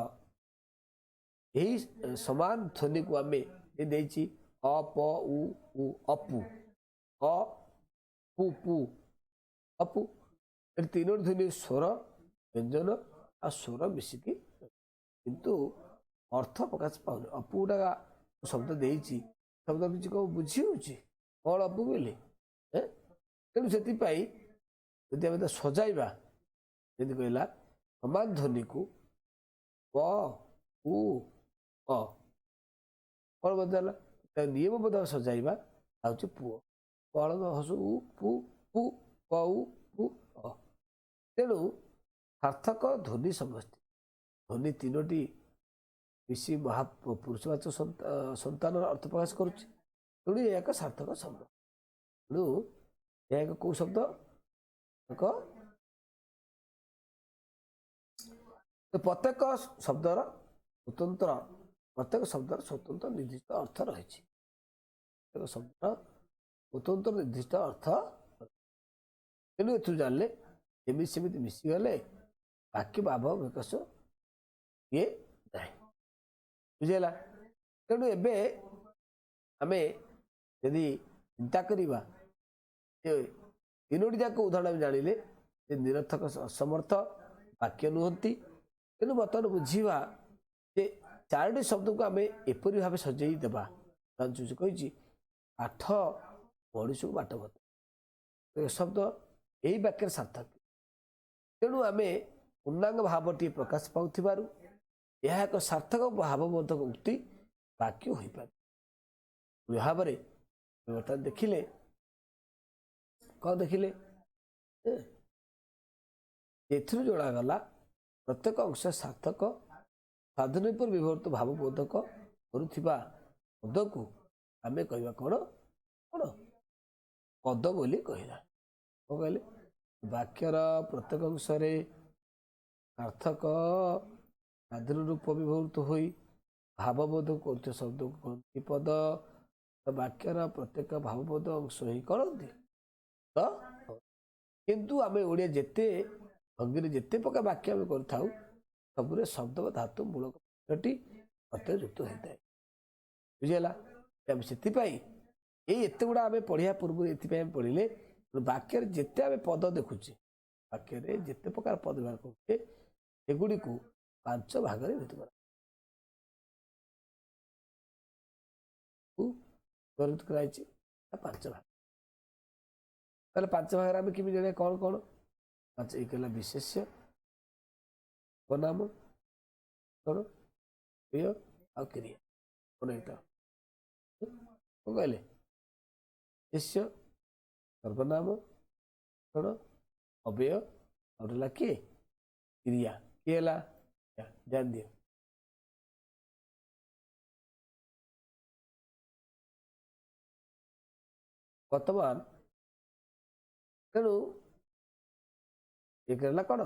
ଏହି ସମାନ ଧ୍ୱନିକୁ ଆମେ ଦେଇଛି ଅ ପ ଉ ଉ ଅପୁ, ଅ ପୁ ପୁ ଅପୁ, ଏଠି ତିନୋଟି ଧ୍ୱନି ସ୍ୱର, ବ୍ୟଞ୍ଜନ ଆଉ ସ୍ୱର ମିଶିକି, କିନ୍ତୁ ଅର୍ଥ ପ୍ରକାଶ ପାଉନି। ଅପୁଟା ଶବ୍ଦ ଦେଇଛି, ଶବ୍ଦ କିଛି କ'ଣ ବୁଝି ହେଉଛି କ'ଣ ଅପୁ ବୋଲି? ତେଣୁ ସେଥିପାଇଁ ଯଦି ଆମେ ତା ସଜାଇବା, ଯେମିତି କହିଲା ସମାନ ଧ୍ୱନିକୁ ପ ଉ ଅ କ'ଣ ବଦଳିଲା, ତା ନିୟମବଦ୍ଧ ସଜାଇବା ହେଉଛି ପୁଅ, କଳ ହସୁ ଉ ପୁ ପୁ ପ ଉ ପୁ ଅ। ତେଣୁ ସାର୍ଥକ ଧ୍ୱନି ସମଷ୍ଟି, ଧ୍ୱନି ତିନୋଟି ମିଶି ମହାପୁରୁଷବାଚକ ସନ୍ତାନର ଅର୍ଥ ପ୍ରକାଶ କରୁଛି। ତେଣୁ ଏହା ଏକ ସାର୍ଥକ ଶବ୍ଦ। ତେଣୁ ଏହା ଏକ କେଉଁ ଶବ୍ଦ? ଏକ ପ୍ରତ୍ୟେକ ଶବ୍ଦର ସ୍ୱତନ୍ତ୍ର, ପ୍ରତ୍ୟେକ ଶବ୍ଦର ସ୍ୱତନ୍ତ୍ର ନିର୍ଦ୍ଦିଷ୍ଟ ଅର୍ଥ ରହିଛି। ପ୍ରତ୍ୟେକ ଶବ୍ଦର ସ୍ୱତନ୍ତ୍ର ନିର୍ଦ୍ଦିଷ୍ଟ ଅର୍ଥ। ତେଣୁ ଏଥିରୁ ଜାଣିଲେ ଯେମିତି ସେମିତି ମିଶିଗଲେ ବାକ୍ୟ ଭାବ ବିକାଶ ଇଏ ନାହିଁ। ବୁଝିହେଲା? ତେଣୁ ଏବେ ଆମେ ଯଦି ଚିନ୍ତା କରିବା ଯେ ତିନୋଟି ଯାକ ଉଦାହରଣ ଆମେ ଜାଣିଲେ ଯେ ନିରର୍ଥକ ଅସମର୍ଥ ବାକ୍ୟ ନୁହନ୍ତି। ତେଣୁ ବର୍ତ୍ତମାନ ବୁଝିବା ଯେ ଚାରୋଟି ଶବ୍ଦକୁ ଆମେ ଏପରି ଭାବେ ସଜେଇ ଦେବା। କହିଛି ପାଠ ମଣିଷକୁ ବାଟ ବତାଏ, ଶବ୍ଦ ଏହି ବାକ୍ୟରେ ସାର୍ଥକ। ତେଣୁ ଆମେ ପୂର୍ଣ୍ଣାଙ୍ଗ ଭାବଟିଏ ପ୍ରକାଶ ପାଉଥିବାରୁ ଏହା ଏକ ସାର୍ଥକ ଭାବବୋଧକ ଉକ୍ତି ବାକ୍ୟ ହୋଇପାରେ। ଭାବରେ ବର୍ତ୍ତମାନ ଦେଖିଲେ କ'ଣ ଦେଖିଲେ? ଏଥିରୁ ଜଣାଗଲା ପ୍ରତ୍ୟେକ ଅଂଶ ସାର୍ଥକ ସ୍ୱାଧୀନ ରୂପରେ ବ୍ୟବହୃତ ଭାବବୋଧକ କରୁଥିବା ପଦକୁ ଆମେ କହିବା କ'ଣ? କ'ଣ? ପଦ ବୋଲି କହିଲା। କ'ଣ କହିଲେ? ବାକ୍ୟର ପ୍ରତ୍ୟେକ ଅଂଶରେ ସାର୍ଥକ ସ୍ୱାଧୀନ ରୂପ ବ୍ୟବହୃତ ହୋଇ ଭାବବୋଧ କରୁଥିବା ଶବ୍ଦକୁ କହନ୍ତି ପଦ। ବାକ୍ୟର ପ୍ରତ୍ୟେକ ଭାବବୋଧ ଅଂଶ ହିଁ କରନ୍ତି ତ। କିନ୍ତୁ ଆମେ ଓଡ଼ିଆ ଯେତେ ଭଙ୍ଗୀରେ ଯେତେ ପ୍ରକାର ବାକ୍ୟ ଆମେ କରିଥାଉ, ସବୁରେ ଶବ୍ଦ ବା ଧାତୁ ମୂଳକ ଟି ପ୍ରତ୍ୟୟ ଯୁକ୍ତ ହୋଇଥାଏ। ବୁଝିହେଲା? ଆମେ ସେଥିପାଇଁ ଏଇ ଏତେ ଗୁଡ଼ା ଆମେ ପଢ଼ିବା ପୂର୍ବରୁ ଏଥିପାଇଁ ଆମେ ପଢ଼ିଲେ। ବାକ୍ୟରେ ଯେତେ ଆମେ ପଦ ଦେଖୁଛେ, ବାକ୍ୟରେ ଯେତେ ପ୍ରକାର ପଦ ବ୍ୟବହାର କରୁଛେ, ସେଗୁଡ଼ିକୁ 5 ଭାଗରେ ବିଭକ୍ତ କରାଯାଇଛି, 5 ଭାଗ। ତାହେଲେ 5 ଭାଗରେ ଆମେ କେମିତି ଜାଣିବା କ'ଣ କ'ଣ? 5। ଏକ ହେଲା ବିଶେଷ୍ୟ, ଉପନାମ, କ'ଣ ପ୍ରିୟ ଆଉ କ୍ରିୟା। କ'ଣ ଏଇଟା କ'ଣ କହିଲେ? ବିଶେଷ୍ୟ, ସର୍ବନାମ, କ'ଣ ଅବ୍ୟୟ, ଆଉ ହେଲା କିଏ? କ୍ରିୟା। କିଏ ହେଲା? ଧ୍ୟାନ ଦିଅ। ବର୍ତ୍ତମାନ ତେଣୁ ଏକ ହେଲା କ'ଣ?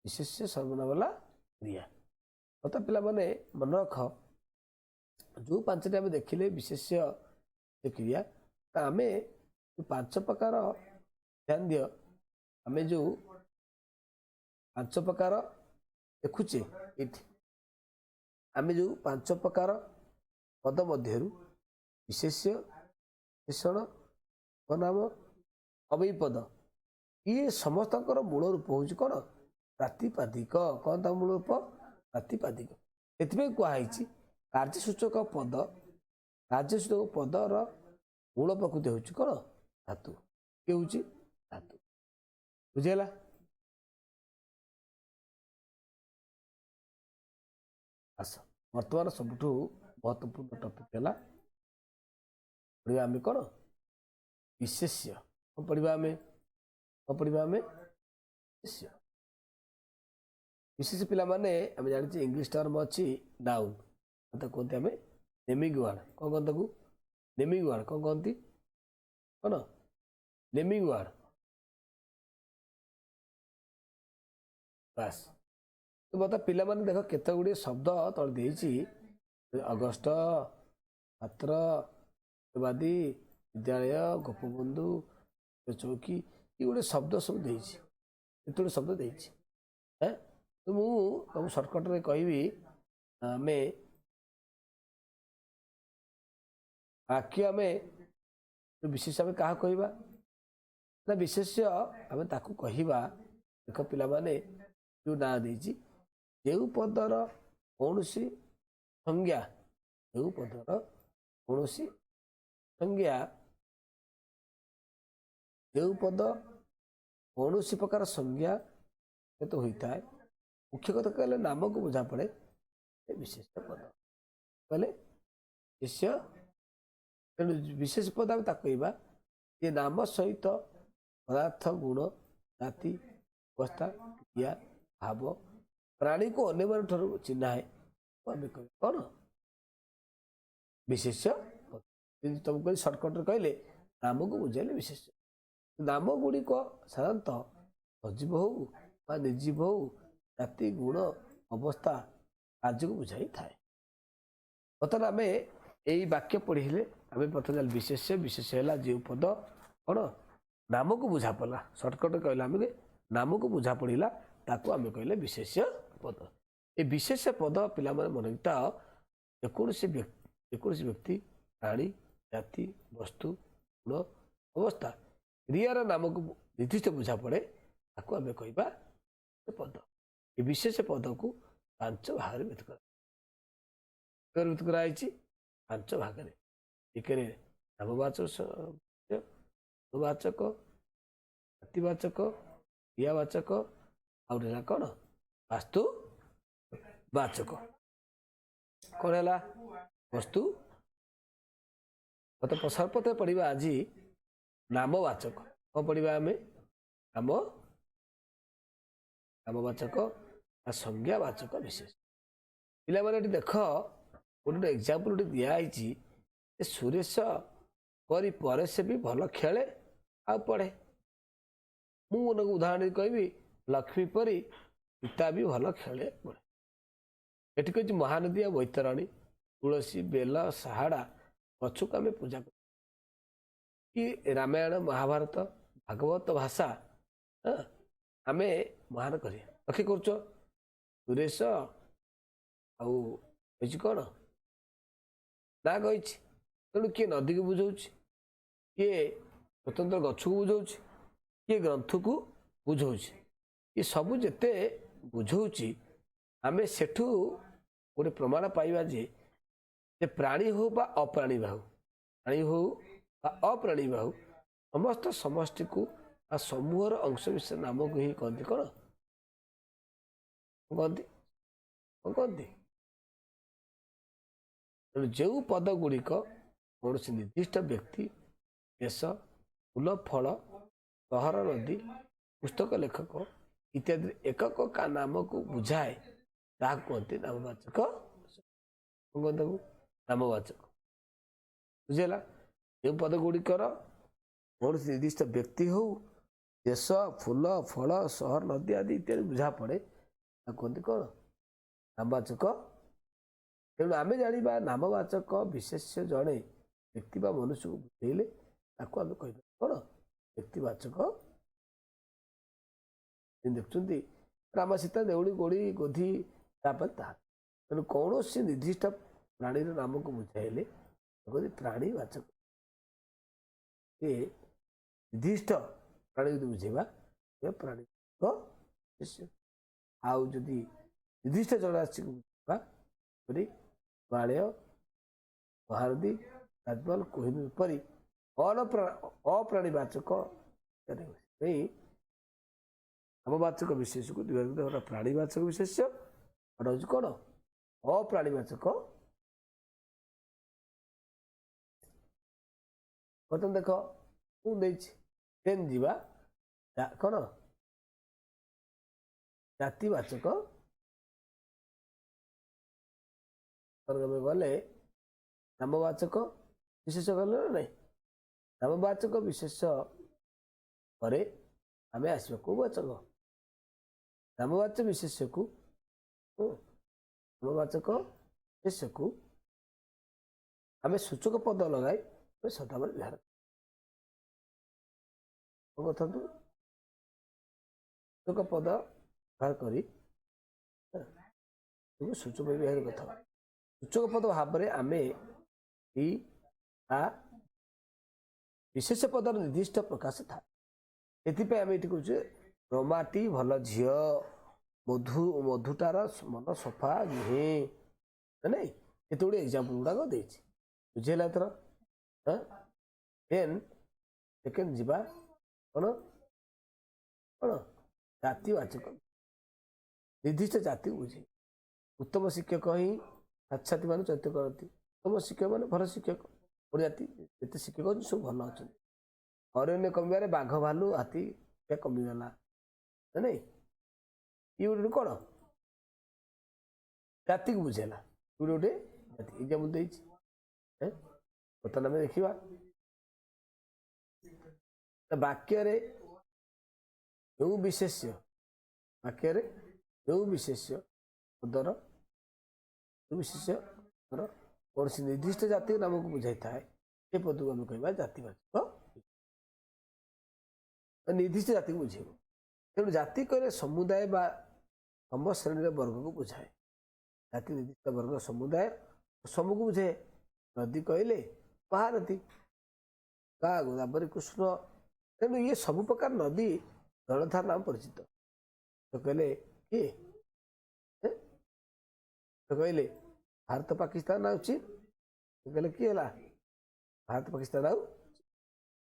ବିଶେଷ୍ୟ, ସର୍ବନାମ ହେଲା କ୍ରିୟା। ବର୍ତ୍ତମାନ ପିଲାମାନେ ମନେ ରଖ, ଯେଉଁ 5ଟି ଆମେ ଦେଖିଲେ ବିଶେଷ୍ୟ କ୍ରିୟା, ତ ଆମେ 5 ପ୍ରକାର ଧ୍ୟାନ ଦିଅ, ଆମେ ଯେଉଁ 5 ପ୍ରକାର ଦେଖୁଛେ ଏଇଠି, ଆମେ ଯେଉଁ 5 ପ୍ରକାର ପଦ ମଧ୍ୟରୁ ବିଶେଷ୍ୟ, ବିଶେଷଣ, ଉପନାମ, ଅବ୍ୟୟ ପଦ, ଇଏ ସମସ୍ତଙ୍କର ମୂଳ ରୂପ ହେଉଛି କ'ଣ? ପ୍ରାତିପାଦିକ। କ'ଣ ତା ମୂଳ ରୂପ? ପ୍ରାତିପାଦିକ। ସେଥିପାଇଁ କୁହାହେଇଛି କାର୍ଯ୍ୟସୂଚକ ପଦ, କାର୍ଯ୍ୟସୂଚକ ପଦର ମୂଳ ପ୍ରକୃତି ହେଉଛି କ'ଣ? ଧାତୁ। କିଏ ହେଉଛି? ଧାତୁ। ବୁଝିହେଲା? ଆସ, ବର୍ତ୍ତମାନ ସବୁଠୁ ମହତ୍ୱପୂର୍ଣ୍ଣ ଟପିକ୍ ହେଲା ପଢ଼ିବା ଆମେ କ'ଣ? ବିଶେଷ୍ୟ। କ'ଣ ପଢ଼ିବା ଆମେ? କ'ଣ ପଢ଼ିବା ଆମେ? ବିଶେଷ୍ୟ। ବିଶେଷ ପିଲାମାନେ ଆମେ ଜାଣିଛେ ଇଂଲିଶ ଟର୍ମ ଅଛି ନାଉନ୍, ତାକୁ କୁହନ୍ତି ଆମେ ନେମିଂ ୱାର୍ଡ଼। କ'ଣ କହନ୍ତି ତାକୁ? Naming word. କ'ଣ କହନ୍ତି? କ'ଣ ନେମିଂ ୱାର୍ଡ଼? ବାସ୍। ତ ବର୍ତ୍ତମାନ ପିଲାମାନେ ଦେଖ କେତେ ଗୁଡ଼ିଏ ଶବ୍ଦ ତଳେ ଦେଇଛି। ଅଗଷ୍ଟ, ଛାତ୍ର, ବାଦୀ, ବିଦ୍ୟାଳୟ, ଗୋପବନ୍ଧୁ, ଚୌକି, ଏ ଗୋଟେ ଶବ୍ଦ ସବୁ ଦେଇଛି, କେତେ ଗୁଡ଼ିଏ ଶବ୍ଦ ଦେଇଛି। ତ ମୁଁ ତମକୁ ସର୍ଟକଟ୍ରେ କହିବି, ଆମେ ବାକ୍ୟ ଆମେ ବିଶେଷ ଆମେ କାହା କହିବା ନା ବିଶେଷ୍ୟ ଆମେ ତାକୁ କହିବା। ଦେଖ ପିଲାମାନେ ଯେଉଁ ନାଁ ଦେଇଛି, ଯେଉଁ ପଦର କୌଣସି ସଂଜ୍ଞା, ଯେଉଁ ପଦର କୌଣସି ସଂଜ୍ଞା, ଯେଉଁ ପଦ କୌଣସି ପ୍ରକାର ସଂଜ୍ଞା ସହିତ ହୋଇଥାଏ, ମୁଖ୍ୟ କଥା କହିଲେ ନାମକୁ ବୁଝା ପଡ଼େ, ବିଶେଷ ପଦ କହିଲେ ବିଶେଷ୍ୟ। ତେଣୁ ବିଶେଷ ପଦ ଆମେ ତାକୁ କହିବା ଯେ ନାମ ସହିତ ପଦାର୍ଥ, ଗୁଣ, ଜାତି, ଅବସ୍ଥା, କ୍ରିୟା, ଭାବ, ପ୍ରାଣୀକୁ ଅନ୍ୟମାନଙ୍କ ଠାରୁ ଚିହ୍ନାଏ, ଆମେ କହିବା କ'ଣ? ବିଶେଷ୍ୟ ପଦ। ଯେମିତି ତମକୁ କହିଲି ସର୍ଟକଟ୍ରେ କହିଲେ ନାମକୁ ବୁଝାଇଲେ ବିଶେଷ୍ୟ। ନାମ ଗୁଡ଼ିକ ସାଧାରଣତଃ ସଜୀବ ହଉ ବା ନିର୍ଜୀବ ହଉ, ଜାତି, ଗୁଣ, ଅବସ୍ଥା, କାର୍ଯ୍ୟକୁ ବୁଝାଇଥାଏ। ବର୍ତ୍ତମାନ ଆମେ ଏଇ ବାକ୍ୟ ପଢ଼ିଲେ ଆମେ ପ୍ରଥମେ ବିଶେଷ୍ୟ। ବିଶେଷ୍ୟ ହେଲା ଯେଉଁ ପଦ କ'ଣ ନାମକୁ ବୁଝା ପଡ଼ିଲା, ସର୍ଟକଟ୍ କହିଲେ ଆମେ ନାମକୁ ବୁଝା ପଡ଼ିଲା, ତାକୁ ଆମେ କହିଲେ ବିଶେଷ୍ୟ ପଦ। ଏ ବିଶେଷ୍ୟ ପଦ ପିଲାମାନେ ମନେ ରଖିଥାଅ, ଯେକୌଣସି ବ୍ୟକ୍ତି, ଯେକୌଣସି ବ୍ୟକ୍ତି, ପ୍ରାଣୀ, ଜାତି, ବସ୍ତୁ, ଗୁଣ, ଅବସ୍ଥା, କ୍ରିୟାର ନାମକୁ ନିର୍ଦ୍ଦିଷ୍ଟ ବୁଝା ପଡ଼େ, ତାକୁ ଆମେ କହିବା ପଦ। ଏ ବିଶେଷ ପଦକୁ 5 ଭାଗରେ ବିଭକ୍ତ କରାଯାଇଛି, 5 ଭାଗରେ। ଏକରେ ନାମବାଚକ, ଗୁଣବାଚକ, ଜାତିବାଚକ, କ୍ରିୟାବାଚକ, ଆଉ ଗୋଟେ ହେଲା କ'ଣ? ବାସ୍ତୁବାଚକ। କ'ଣ ହେଲା? ବସ୍ତୁ। ମତେ ସର୍ବପ୍ରଥମେ ପଢ଼ିବା ଆଜି ନାମବାଚକ। କ'ଣ ପଢ଼ିବା ଆମେ? ନାମ, ନାମବାଚକ ବା ସଂଜ୍ଞାବାଚକ ବିଶେଷ। ପିଲାମାନେ, ଏଠି ଦେଖ, ଗୋଟେ ଗୋଟେ ଏକ୍ଜାମ୍ପଲ୍ ଗୋଟେ ଦିଆହେଇଛି ଯେ ସୁରେଶ ପରି ପରେଶ ବି ଭଲ ଖେଳେ ଆଉ ପଢ଼େ। ମୁଁ ଗୋଟେ ଉଦାହରଣ ଦେଇ କହିବି, ଲକ୍ଷ୍ମୀ ପରି ସୀତା ବି ଭଲ ଖେଳେ, ପଢ଼େ। ଏଠି କହିଛି ମହାନଦୀ ଆଉ ବୈତରଣୀ, ତୁଳସୀ, ବେଲ, ସାହାଡ଼ା ଗଛକୁ ଆମେ ପୂଜା କରୁ କି ରାମାୟଣ, ମହାଭାରତ, ଭାଗବତ ଭାଷା ଆମେ ମହାନ କରିବା। ଲକ୍ଷ୍ୟ କରୁଛ, ସୁରେଶ ଆଉ କହିଛି କ'ଣ ନା କହିଛି। ତେଣୁ କିଏ ନଦୀକୁ ବୁଝଉଛି, କିଏ ସ୍ୱତନ୍ତ୍ର ଗଛକୁ ବୁଝଉଛି, କିଏ ଗ୍ରନ୍ଥକୁ ବୁଝଉଛି। ଏ ସବୁ ଯେତେ ବୁଝଉଛି, ଆମେ ସେଠୁ ଗୋଟେ ପ୍ରମାଣ ପାଇବା ଯେ ପ୍ରାଣୀ ହଉ ବା ଅପ୍ରାଣୀ ବା ହଉ, ପ୍ରାଣୀ ହଉ ବା ଅପ୍ରାଣୀ ବା ହଉ, ସମସ୍ତ ସମଷ୍ଟିକୁ ବା ସମୂହର ଅଂଶ ବିଶେଷ ନାମକୁ ହିଁ କହନ୍ତି କ'ଣ କହନ୍ତି? କ'ଣ କହନ୍ତି? ତେଣୁ ଯେଉଁ ପଦ ଗୁଡ଼ିକ କୌଣସି ନିର୍ଦ୍ଦିଷ୍ଟ ବ୍ୟକ୍ତି, ଦେଶ, ଫୁଲ, ଫଳ, ସହର, ନଦୀ, ପୁସ୍ତକ ଲେଖକ ଇତ୍ୟାଦି ଏକକ ନାମକୁ ବୁଝାଏ, ତାହାକୁ କୁହନ୍ତି ନାମବାଚକ। କ'ଣ କୁହନ୍ତି ତାକୁ? ନାମବାଚକ। ବୁଝିହେଲା? ଯେଉଁ ପଦ ଗୁଡ଼ିକର କୌଣସି ନିର୍ଦ୍ଦିଷ୍ଟ ବ୍ୟକ୍ତି ହଉ, ଦେଶ, ଫୁଲ, ଫଳ, ସହର, ନଦୀ ଆଦି ଇତ୍ୟାଦି ବୁଝା ପଡ଼େ, ତାକୁ କୁହନ୍ତି କ'ଣ? ନାମବାଚକ। ତେଣୁ ଆମେ ଜାଣିବା, ନାମବାଚକ ବିଶେଷ୍ୟ ଜଣେ ବ୍ୟକ୍ତି ବା ମନୁଷ୍ୟକୁ ବୁଝେଇଲେ ତାକୁ ଆମେ କହିବା କ'ଣ? ବ୍ୟକ୍ତିବାଚକ। ଦେଖୁଛନ୍ତି, ରାମ, ସୀତା, ଦେଉଳି, ଗୋଡ଼ି, ଗୋଧି, ତାପରେ ତାହା। ତେଣୁ କୌଣସି ନିର୍ଦ୍ଦିଷ୍ଟ ପ୍ରାଣୀର ନାମକୁ ବୁଝାଇଲେ କୁହନ୍ତି ପ୍ରାଣୀବାଚକ। ସେ ନିର୍ଦ୍ଦିଷ୍ଟ ପ୍ରାଣୀ ଯଦି ବୁଝେଇବା, ପ୍ରାଣୀଙ୍କ ବିଶେଷ୍ୟ। ଆଉ ଯଦି ନିର୍ଦ୍ଦିଷ୍ଟ ଜଳରାଶିକୁ ବୁଝେଇବା, ପରି ହିମାଳୟ, ମହାନଦୀ, ତାଜମହଲ, କୋହିନୂର ପରି ଅପ୍ରାଣୀବାଚକ। ସେଥିପାଇଁ ନାମବାଚକ ବିଶେଷକୁ ଦୁଇ, ପ୍ରାଣୀବାଚକ ବିଶେଷ୍ୟ, ଗୋଟେ ହେଉଛି କ'ଣ? ଅପ୍ରାଣୀବାଚକ। ବର୍ତ୍ତମାନ ଦେଖ, ମୁଁ ଦେଇଛି। ଦେନ୍ ଯିବା କ'ଣ? ଜାତିବାଚକ। ଆମେ ଗଲେ ନାମବାଚକ ବିଶେଷ ଗଲେ ନା ନାଇଁ? ନାମବାଚକ ବିଶେଷ ପରେ ଆମେ ଆସିବା କୋଉ ବାଚକ? ନାମବାଚକ ବିଶେଷ୍ୟକୁ, ନାମବାଚକ ବିଶେଷ୍ୟକୁ ଆମେ ସୂଚକ ପଦ ଲଗାଇ ଆମେ ସଦାବେଳେ ବ୍ୟବହାର କରିଥାନ୍ତୁ। ସୂଚକ ପଦ ବ୍ୟବହାର କରି ସୂଚକ ବ୍ୟବହାର କରିଥାଉ। ସୂଚକ ପଦ ଭାବରେ ଆମେ ଇ ତା ବିଶେଷ ପଦର ନିର୍ଦ୍ଦିଷ୍ଟ ପ୍ରକାଶ ଥାଏ। ଏଥିପାଇଁ ଆମେ ଏଠି କହୁଛେ, ରମାଟି ଭଲ ଝିଅ, ମଧୁ ମଧୁଟାର ମନ ସଫା ନୁହେଁ। ନାଇଁ, କେତେ ଗୁଡ଼ିଏ ଏକ୍ଜାମ୍ପଲ୍ ଗୁଡ଼ାକ ଦେଇଛି। ବୁଝିହେଲା ଏଥର? ହଁ। ଦେନ୍ ସେକେଣ୍ଡ ଯିବା କ'ଣ? କ'ଣ? ଜାତିବାଚକ। ନିର୍ଦ୍ଦିଷ୍ଟ ଜାତିକୁ ବୁଝେ। ଉତ୍ତମ ଶିକ୍ଷକ ହିଁ ଛାତ୍ରଛାତ୍ରୀମାନେ ଚରିତ କରନ୍ତି। ଉତ୍ତମ ଶିକ୍ଷକ ମାନେ ଭଲ ଶିକ୍ଷକ। ଗୋଟେ ଜାତି ଯେତେ ଶିକ୍ଷକ ଅଛନ୍ତି, ସବୁ ଭଲ ଅଛନ୍ତି। ଅରଣ୍ୟ କମିବାରେ ବାଘ, ଭାଲୁ, ହାତୀ କମିଗଲା ନାଇଁ? ଇଏ ଗୋଟେ କ'ଣ? ଜାତିକୁ ବୁଝେଇଲା। ଗୋଟେ ଗୋଟେ ଜାତି ଏକ୍ଜାମ୍ପଲ୍ ଦେଇଛି। ବର୍ତ୍ତମାନ ଆମେ ଦେଖିବା, ବାକ୍ୟରେ ଯେଉଁ ବିଶେଷ୍ୟ, ବାକ୍ୟରେ ଯେଉଁ ବିଶେଷ୍ୟ ପଦର, ଯେଉଁ ବିଶେଷ୍ୟ ପଦର କୌଣସି ନିର୍ଦ୍ଦିଷ୍ଟ ଜାତି ନାମକୁ ବୁଝାଇଥାଏ, ସେ ପଦକୁ ଆମେ କହିବା ଜାତିବାଚକ। ନିର୍ଦ୍ଦିଷ୍ଟ ଜାତିକୁ ବୁଝେଇବ। ତେଣୁ ଜାତି କହିଲେ ସମୁଦାୟ ବା ସମ ଶ୍ରେଣୀର ବର୍ଗକୁ ବୁଝାଏ। ଜାତି ନିର୍ଦ୍ଦିଷ୍ଟ ବର୍ଗ, ସମୁଦାୟ, ସମୂହକୁ ବୁଝାଏ। ନଦୀ କହିଲେ ମହାନଦୀ, ଗା ଗୋଦାବରୀ, କୃଷ୍ଣ। ତେଣୁ ଇଏ ସବୁ ପ୍ରକାର ନଦୀ ଜଳଧାର ନାମ ପରିଚିତ। ତ କହିଲେ କିଏ? ତ କହିଲେ ଭାରତ, ପାକିସ୍ତାନ ଆଉ ଚୀନ। କହିଲେ କିଏ ହେଲା? ଭାରତ, ପାକିସ୍ତାନ ଆଉ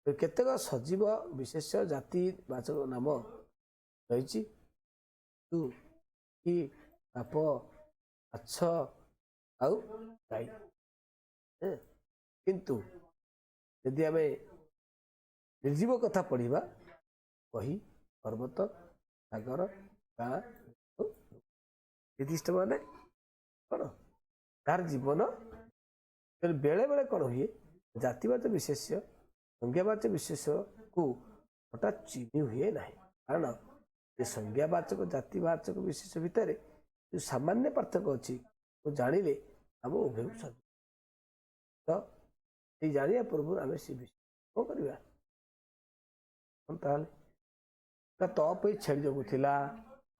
କେତେକ ସଜୀବ ବିଶେଷ ଜାତି ବାଚକ ନାମ ରହିଛି, ତୁ କି ସାପ, ମାଛ ଆଉ ଗାଈ। କିନ୍ତୁ ଯଦି ଆମେ ନିର୍ଜୀବ କଥା ପଢ଼ିବା, ବହି, ପର୍ବତ, ସାଗର, ଗାଁ। ନିର୍ଦ୍ଦିଷ୍ଟ ମାନେ କ'ଣ ତାର ଜୀବନ। ତେଣୁ ବେଳେବେଳେ କ'ଣ ହୁଏ, ଜାତିବାଚକ ବିଶେଷ୍ୟ ସଂଜ୍ଞାବାଚକ ବିଶେଷକୁ ହଠାତ୍ ଚିହ୍ନି ହୁଏ ନାହିଁ। କାରଣ ଏ ସଂଜ୍ଞାବାଚକ ଜାତିବାଚକ ବିଶେଷ ଭିତରେ ଯେଉଁ ସାମାନ୍ୟ ପାର୍ଥକ୍ୟ ଅଛି, ଜାଣିଲେ ଆମ ଉଭୟକୁ ସରି ତ ସେଇ ଜାଣିବା ପୂର୍ବରୁ ଆମେ ସେ ବିଷୟ କ'ଣ କରିବା ତାହେଲେ ନା ତପୋଇ ଛେଳି ଜଗୁଥିଲା,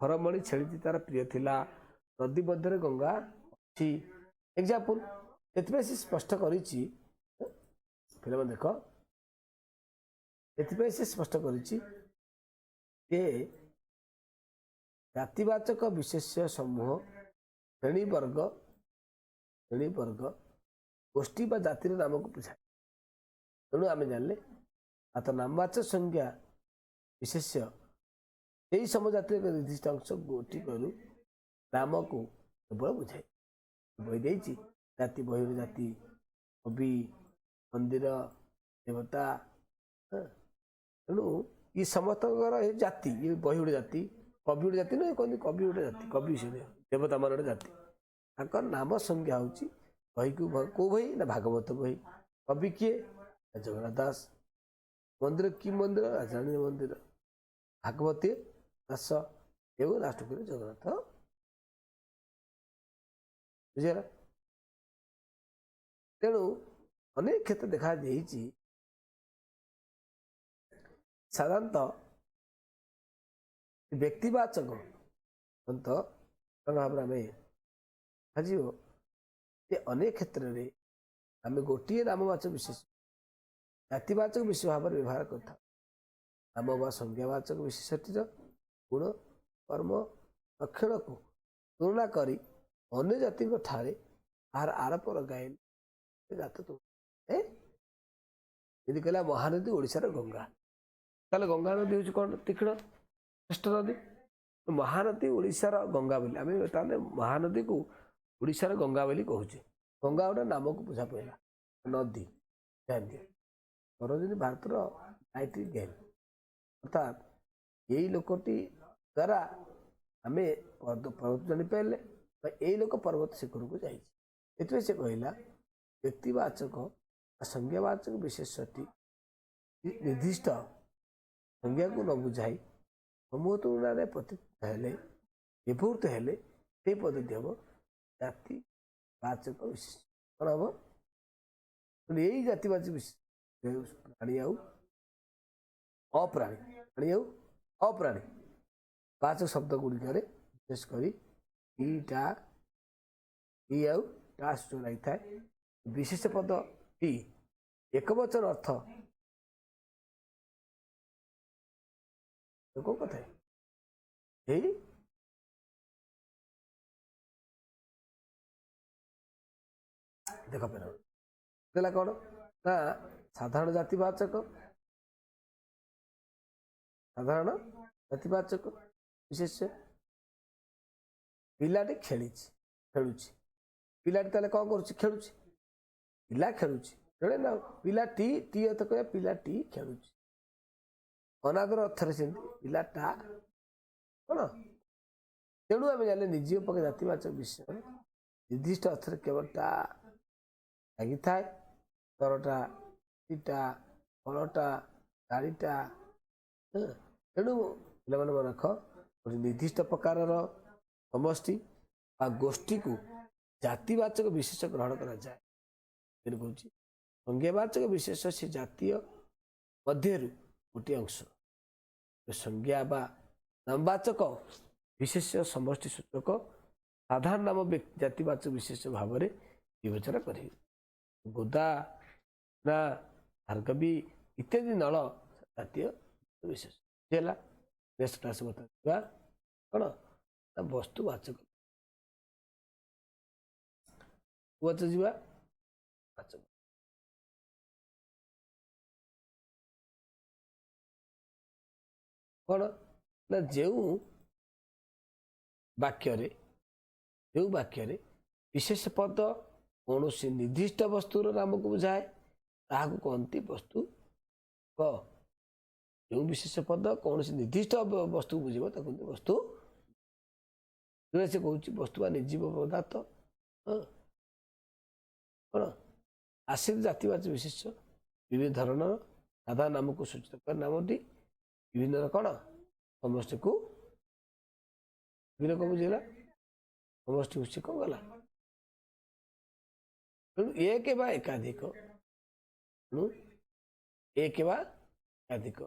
ହରମଣି ଛେଳିଟି ତାର ପ୍ରିୟ ଥିଲା, ନଦୀ ମଧ୍ୟରେ ଗଙ୍ଗା ଅଛି। ଏକ୍ଜାମ୍ପଲ ଏଥିପାଇଁ ସେ ସ୍ପଷ୍ଟ କରିଛି। ପିଲାମାନେ ଦେଖ, ଏଥିପାଇଁ ସେ ସ୍ପଷ୍ଟ କରିଛି ଯେ ଜାତିବାଚକ ବିଶେଷ୍ୟ ସମୂହ ଶ୍ରେଣୀ ବର୍ଗ, ଶ୍ରେଣୀ ବର୍ଗ, ଗୋଷ୍ଠୀ ବା ଜାତିର ନାମକୁ ବୁଝାଏ। ତେଣୁ ଆମେ ଜାଣିଲେ ତ ନାମବାଚକ ସଂଜ୍ଞା ବିଶେଷ୍ୟ ସେହି ସମଜାତିର ଏକ ନିର୍ଦ୍ଦିଷ୍ଟ ଅଂଶ ଗୋଟିକରୁ ନାମକୁ କେବଳ ବୁଝାଏ। ବହି ଦେଇଛି ଜାତି, ବହିର ଜାତି, କବି, ମନ୍ଦିର, ଦେବତା। ତେଣୁ ଇଏ ସମସ୍ତଙ୍କର ଏ ଜାତି, ଇଏ ବହି ଗୋଟେ ଜାତି, କବି ଗୋଟେ ଜାତି ନୁହେଁ, କହନ୍ତି କବି ଗୋଟେ ଜାତି, କବି ସେ ଦେବତା ମାନ ଗୋଟେ ଜାତି। ତାଙ୍କର ନାମ ସଂଜ୍ଞା ହେଉଛି ବହିକୁ କେଉଁ ବହି ନା ଭାଗବତ ବହି। କବି କିଏ? ଜଗନ୍ନାଥ ଦାସ। ମନ୍ଦିର କି ମନ୍ଦିର? ରାଜାରାଣୀ ମନ୍ଦିର। ଭାଗବତୀ ଦାସ ଏବଂ ରାଷ୍ଟ୍ରକବି ଜଗନ୍ନାଥ। ବୁଝିଗଲା? ତେଣୁ ଅନେକ କ୍ଷେତ୍ର ଦେଖାଯାଇଛି, ସାଧାରଣତଃ ବ୍ୟକ୍ତିବାଚକ ଭାବରେ ଆମେ ଦେଖାଯିବ ଯେ ଅନେକ କ୍ଷେତ୍ରରେ ଆମେ ଗୋଟିଏ ନାମବାଚକ ବିଶେଷ ଜାତିବାଚକ ବିଶେଷ ଭାବରେ ବ୍ୟବହାର କରିଥାଉ। ନାମ ବା ସଂଜ୍ଞାବାଚକ ବିଶେଷଟିର ଗୁଣ, କର୍ମ, ଲକ୍ଷଣକୁ ତୁଳନା କରି ଅନ୍ୟ ଜାତିଙ୍କ ଠାରେ ତାହାର ଆରୋପ ଲଗାଇଲେ ଜାତ। ଯଦି କହିଲା ମହାନଦୀ ଓଡ଼ିଶାର ଗଙ୍ଗା, ତାହେଲେ ଗଙ୍ଗା ନଦୀ ହେଉଛି କ'ଣ? ତୀକ୍ଷ୍ଣ ଶ୍ରେଷ୍ଠ ନଦୀ। ମହାନଦୀ ଓଡ଼ିଶାର ଗଙ୍ଗା ବୋଲି ଆମେ ତାହେଲେ ମହାନଦୀକୁ ଓଡ଼ିଶାର ଗଙ୍ଗା ବୋଲି କହୁଛେ। ଗଙ୍ଗା ଗୋଟେ ନାମକୁ ବୁଝା ପଡ଼ିଲା, ନଦୀ ଜାଣିଦିଅ। ସରୋଜିନୀ ଭାରତର ନାଇଟିଙ୍ଗେଲ୍, ଅର୍ଥାତ୍ ଏଇ ଲୋକଟି ଦ୍ୱାରା ଆମେ ପର୍ବତ ଜାଣିପାରିଲେ ବା ଏଇ ଲୋକ ପର୍ବତ ଶିଖରକୁ ଯାଇଛି। ଏଥିପାଇଁ ସେ କହିଲା ବ୍ୟକ୍ତିବାଚକ ବା ସଂଜ୍ଞାବାଚକ ବିଶେଷଟି ନିର୍ଦ୍ଦିଷ୍ଟ ସଂଜ୍ଞାକୁ ନ ବୁଝାଇ ସମୂହ ତୁଳନାରେ ପ୍ରତୀତ ହେଲେ, ବ୍ୟବହୃତ ହେଲେ ସେଇ ପଦ୍ଧତି ହେବ ଜାତିବାଚକ ବିଶେଷ। କ'ଣ ହେବ? ଏଇ ଜାତିବାଚକ ବିଶେଷ ପ୍ରାଣୀ ଆଉ ଅପ୍ରାଣୀ, ପ୍ରାଣୀ ଆଉ ଅପ୍ରାଣୀ ବାଚକ ଶବ୍ଦ ଗୁଡ଼ିକରେ ବିଶେଷ କରି ଇଟା, ଇ ଆଉ ଟା ସୂଚନା ଲାଗିଥାଏ। ବିଶେଷ ପଦଟି ଏକବଚନ ଅର୍ଥ କେଉଁ କଥା ଏଇ ଦେଖ ପିଲା ଦେଲା କ'ଣ ନା ସାଧାରଣ ଜାତିବାଚକ, ସାଧାରଣ ଜାତିବାଚକ ବିଶେଷ। ପିଲାଟି ଖେଳିଛି, ଖେଳୁଛି। ପିଲାଟି ତାହେଲେ କ'ଣ କରୁଛି? ଖେଳୁଛି। ପିଲା ଖେଳୁଛି, ଖେଳେ ନା ପିଲାଟି, ଟି ଅର୍ଥ କହିବା ପିଲାଟି ଖେଳୁଛି। ଅନାଦର ଅର୍ଥରେ ସେମିତି ପିଲାଟା କ'ଣ। ତେଣୁ ଆମେ ଜାଣିଲେ ନିର୍ଜୀବ ପକ୍ଷେ ଜାତିବାଚକ ବିଷୟରେ ନିର୍ଦ୍ଦିଷ୍ଟ ଅର୍ଥରେ କେବଳ ଟା ଲାଗିଥାଏ। ତରଟା, ଟିଟା, ଫଳଟା, ଗାଡ଼ିଟା। ତେଣୁ ପିଲାମାନେ ମନେ ରଖ, ଗୋଟେ ନିର୍ଦ୍ଦିଷ୍ଟ ପ୍ରକାରର ସମଷ୍ଟି ବା ଗୋଷ୍ଠୀକୁ ଜାତିବାଚକ ବିଶେଷ ଗ୍ରହଣ କରାଯାଏ। ତେଣୁ କହୁଛି ସଂଜ୍ଞାବାଚକ ବିଶେଷ ସେ ଜାତୀୟ ମଧ୍ୟରୁ ଗୋଟିଏ ଅଂଶ। ସଂଜ୍ଞା ବା ନାମବାଚକ ବିଶେଷ ସମଷ୍ଟି ସୂଚକ ସାଧାରଣ ନାମ ଜାତିବାଚକ ବିଶେଷ ଭାବରେ ବିବେଚନା କରିବେ। ଗୋଦା ନା ଭାର୍ଗବୀ ଇତ୍ୟାଦି ନଳ ଜାତୀୟ ବିଶେଷ ହେଲା। ନେକ୍ସଟ କ୍ଲାସ ବର୍ତ୍ତମାନ କ'ଣ ନା ବସ୍ତୁବାଚକ ବାଚ ଯିବା। ବାଚକ କ'ଣ ନା ଯେଉଁ ବାକ୍ୟରେ, ଯେଉଁ ବାକ୍ୟରେ ବିଶେଷ ପଦ କୌଣସି ନିର୍ଦ୍ଦିଷ୍ଟ ବସ୍ତୁର ନାମକୁ ବୁଝାଏ ତାହାକୁ କହନ୍ତି ବସ୍ତୁ କ। ଯେଉଁ ବିଶେଷ ପଦ କୌଣସି ନିର୍ଦ୍ଦିଷ୍ଟ ବସ୍ତୁକୁ ବୁଝିବ ତାକୁ କୁହନ୍ତି ବସ୍ତୁ। ସେ କହୁଛି ବସ୍ତୁ ବା ନିର୍ଜୀବ ପଦାର୍ଥ। ହଁ, କ'ଣ ଆସିତ ଜାତିବାଚକ ବିଶେଷ୍ୟ ବିଭିନ୍ନ ଧରଣର ସାଧାରଣ ନାମକୁ ସୂଚିତ କରେ ନାମଟି ବିଭିନ୍ନ କ'ଣ ସମଷ୍ଟିକୁ ବିଭିନ୍ନ କ'ଣ ବୁଝିଲା, ସମଷ୍ଟିକୁ ସେ କ'ଣ କଲା। ତେଣୁ ଏକ ବା ଏକାଧିକ, ତେଣୁ ଏକ ବା ଏକାଧିକ,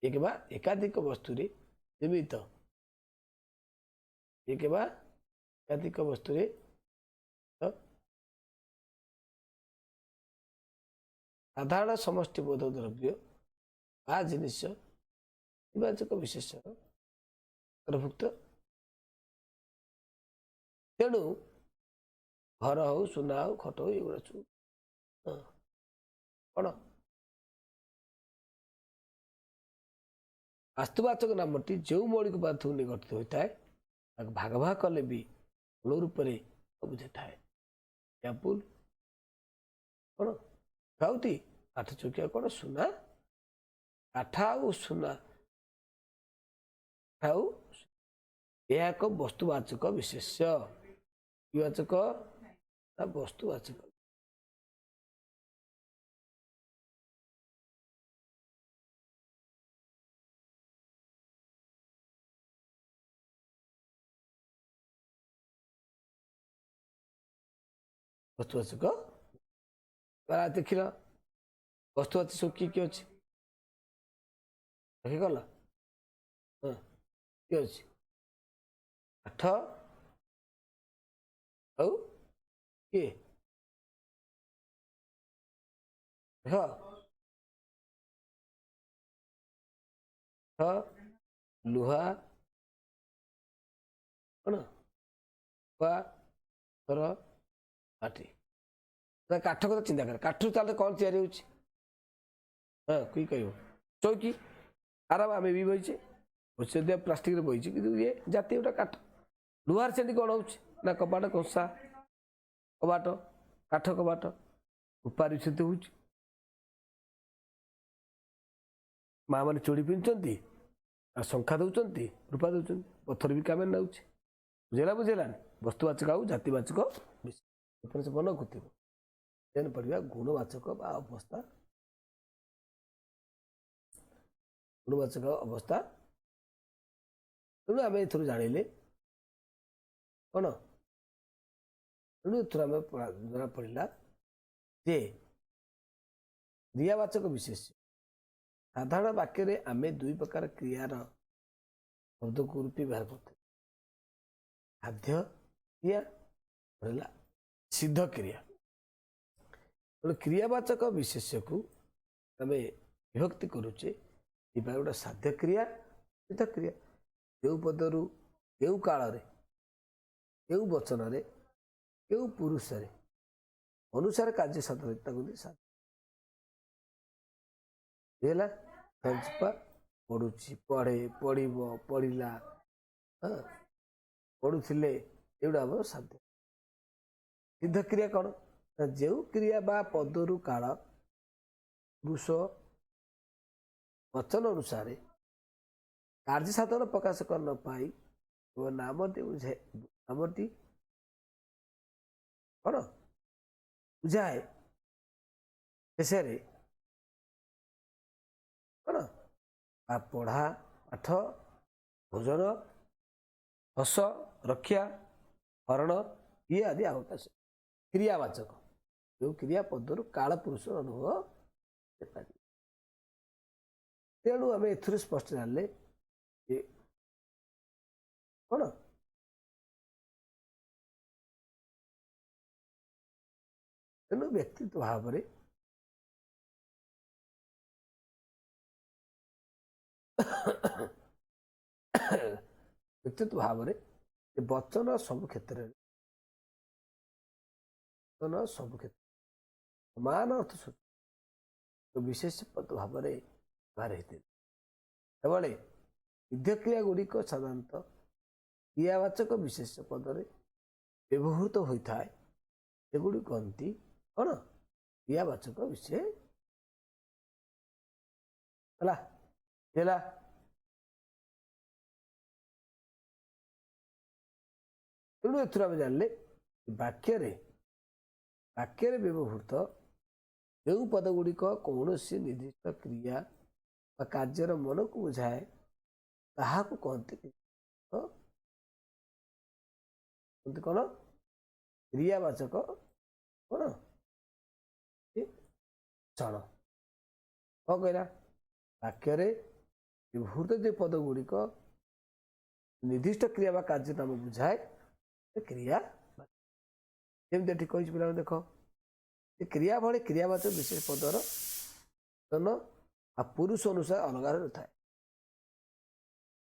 ଏକ ବା ଏକାଧିକ ବସ୍ତୁରେ ନିର୍ମିତ, ଏକ ବା ଏକାଧିକ ବସ୍ତୁରେ ସାଧାରଣ ସମଷ୍ଟିବୋଧ ଦ୍ରବ୍ୟ ବା ଜିନିଷ ବାଚକ ବିଶେଷ ଅନ୍ତର୍ଭୁକ୍ତ। ତେଣୁ ଘର ହଉ, ସୁନା ହଉ, ଖଟ ହଉ, ଏଗୁଡ଼ା ସବୁ କ'ଣ ବାସ୍ତୁବାଚକ ନାମଟି ଯେଉଁ ମୌଳିକ ପଦାର୍ଥକୁ ନେଇ ଗଠିତ ହୋଇଥାଏ ତାକୁ ଭାଗ ଭାଗ କଲେ ବି ମୂଳ ରୂପରେ ବୁଝିଥାଏ। ଏକ୍ଜାମ୍ପଲ କ'ଣ ଖାଉତି କାଠ ଚୌକିଆ କ'ଣ ସୁନା, କାଠ ଆଉ ସୁନା ଆଉ ଏହା ଏକ ବସ୍ତୁବାଚକ ବିଶେଷ୍ୟ। ବାଚକ ନା ବସ୍ତୁବାଚକ। ବସ୍ତୁବାଚକ ଦେଖିଲ ବସ୍ତୁବାଚକ ସବୁ କିଏ କିଏ ଅଛି ଗଲ, ହଁ କିଏ ଅଛି, କାଠ ଆଉ କିଏ ଦେଖ, ଲୁହା କ'ଣ ପଥର ମାଟି। କାଠ କଥା ଚିନ୍ତା କର, କାଠରୁ ତାହେଲେ କ'ଣ ତିଆରି ହେଉଛି? ହଁ କି କହିବ ଚୌକି, ଆରାମ ଆମେ ବି ବହିଛେ, ବସିବା ପ୍ଲାଷ୍ଟିକରେ ବହିଛି, କିନ୍ତୁ ଇଏ ଜାତି ଗୋଟେ କାଠ। ଲୁହାର ସେଠି କ'ଣ ହେଉଛି ନା କବାଟ, କଂସା କବାଟ, କାଠ କବାଟ, ରୂପାରେ ସେଠି ହେଉଛି। ମା ମାନେ ଚୁଡ଼ି ପିନ୍ଧୁଛନ୍ତି ଆଉ ଶଙ୍ଖା ଦେଉଛନ୍ତି, ରୂପା ଦେଉଛନ୍ତି, ପଥର ବି କାମରେ ନେଉଛି। ବୁଝିଲା ବୁଝିଲାନି? ବସ୍ତୁବାଚକ ଆଉ ଜାତିବାଚକ ସେ ମନକୁ ଥିବ। ଦେନ୍ ପଢ଼ିବା ଗୁଣବାଚକ ବା ଅବସ୍ଥା। ଗୁଣବାଚକ ଅବସ୍ଥା। ତେଣୁ ଆମେ ଏଥିରୁ ଜାଣିଲେ କ'ଣ, ତେଣୁ ଏଥିରୁ ଆମେ ଜଣାପଡ଼ିଲା ଯେ କ୍ରିୟାବାଚକ ବିଶେଷ୍ୟ ସାଧାରଣ ବାକ୍ୟରେ ଆମେ ଦୁଇ ପ୍ରକାର କ୍ରିୟାର ଶବ୍ଦକୁ ରୂପେ ବ୍ୟବହାର କରୁଥିଲେ, ସାଧ୍ୟ କ୍ରିୟା ହେଲା ସିଦ୍ଧ କ୍ରିୟା। ତେଣୁ କ୍ରିୟାବାଚକ ବିଶେଷ୍ୟକୁ ଆମେ ବିଭକ୍ତି କରୁଛେ ଏପାଇଁ ଗୋଟେ ସାଧ୍ୟ କ୍ରିୟା, ସିଦ୍ଧ କ୍ରିୟା। କେଉଁ ପଦରୁ, କେଉଁ କାଳରେ, କେଉଁ ବଚନରେ, କେଉଁ ପୁରୁଷରେ ଅନୁସାରେ କାର୍ଯ୍ୟ ସାଧନ ତାକୁ ସାଧ୍ୟ ହେଲା। ପଢୁଛି, ପଢ଼େ, ପଢ଼ିବ, ପଢ଼ିଲା, ହଁ ପଢ଼ୁଥିଲେ, ଏଗୁଡ଼ା ଆମର ସାଧ୍ୟ। ସିଦ୍ଧ କ୍ରିୟା କ'ଣ ନା ଯେଉଁ କ୍ରିୟା ବା ପଦରୁ କାଳ, ପୁରୁଷ, ବଚନ ଅନୁସାରେ କାର୍ଯ୍ୟ ସାଧନ ପ୍ରକାଶ କରଣ ପାଇଁ ନାମଟି ବୁଝାଏ, ନାମଟି କ'ଣ ବୁଝାଏ, ଶେଷରେ କ'ଣ ବା ପଢ଼ା, ପାଠ, ଭୋଜନ, ହସ, ରକ୍ଷା, ହରଣ ଇଏ ଆଦି ଆବକାଶ। କ୍ରିୟାବାଚକ ଯେଉଁ କ୍ରିୟା ପଦରୁ କାଳ ପୁରୁଷ ଅନୁଭବ ହେଇପାରିବ। ତେଣୁ ଆମେ ଏଥିରୁ ସ୍ପଷ୍ଟ ଜାଣିଲେ ଯେ କ'ଣ ତେଣୁ ବ୍ୟକ୍ତିତ୍ୱ ଭାବରେ ବ୍ୟକ୍ତିତ୍ୱ ଭାବରେ ବଚନ ସବୁ କ୍ଷେତ୍ରରେ, ବଚନ ସବୁ କ୍ଷେତ୍ରରେ ସମାନ ଅର୍ଥ ବିଶେଷ ପଦ ଭାବରେ ବ୍ୟବହାର ହେଇଥାଏ। ସେତେବେଳେ ସିଦ୍ଧକ୍ରିୟା ଗୁଡ଼ିକ ସାଧାରଣତଃ କ୍ରିୟାବାଚକ ବିଶେଷ ପଦରେ ବ୍ୟବହୃତ ହୋଇଥାଏ। ସେଗୁଡ଼ିକ କହନ୍ତି କ'ଣ କ୍ରିୟାବାଚକ ବିଶେଷ। ହେଲା ହେଲା। ତେଣୁ ଏଥିରୁ ଆମେ ଜାଣିଲେ ବାକ୍ୟରେ ବାକ୍ୟରେ ବ୍ୟବହୃତ ଯେଉଁ ପଦ ଗୁଡ଼ିକ କୌଣସି ନିର୍ଦ୍ଦିଷ୍ଟ କ୍ରିୟା ବା କାର୍ଯ୍ୟର ମନକୁ ବୁଝାଏ ତାହାକୁ କହନ୍ତି କହନ୍ତି କ'ଣ? କ୍ରିୟାବାଚକ କ'ଣ ଚଣ। କ'ଣ କହିଲା? ବାକ୍ୟରେ ବ୍ୟବହୃତ ଯେଉଁ ପଦ ଗୁଡ଼ିକ ନିର୍ଦ୍ଦିଷ୍ଟ କ୍ରିୟା ବା କାର୍ଯ୍ୟ ନାମ ବୁଝାଏ କ୍ରିୟା। ଯେମିତି ଏଠି କହିଛି ପିଲାମାନେ ଦେଖ, କ୍ରିୟା ଭଳି କ୍ରିୟାବାଚକ ବିଶେଷ ପଦର ଆଉ ପୁରୁଷ ଅନୁସାରେ ଅଲଗା ରହିଥାଏ।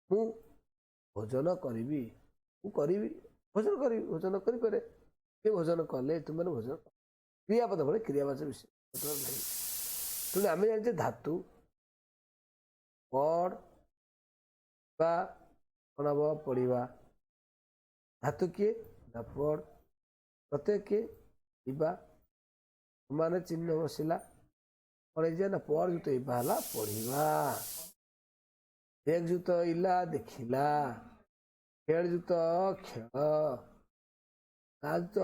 ମୁଁ ଭୋଜନ କରିବି, ମୁଁ କରିବି ଭୋଜନ କରିବି, ଭୋଜନ କରିପାରେ, କିଏ ଭୋଜନ କଲେ, ତୁମେ ଭୋଜନ। କ୍ରିୟାପଦ ଭଳି କ୍ରିୟାବାଚକ ବିଶେଷ ପଦର ନାହିଁ। ତେଣୁ ଆମେ ଜାଣିଛେ ଧାତୁ ପଢ଼ ବା କ'ଣ ହବ? ପଢ଼ିବା। ଧାତୁ କିଏ ନା ପଢ଼, ପ୍ରତ୍ୟୟ କିଏ? ଇବା, ସମାନ ଚିହ୍ନ ବସିଲା, କ'ଣ ହେଇଯିବ ନା ପଢ଼ ଯୁକ୍ତ ଇବା ହେଲା ପଢ଼ିବା। ଦେଖ ଯୁକ୍ତ ଇଲା ଦେଖିଲା, ଖେଳ ଯୁକ୍ତ ଖେଳ, ନାଦ ଯୁକ୍ତ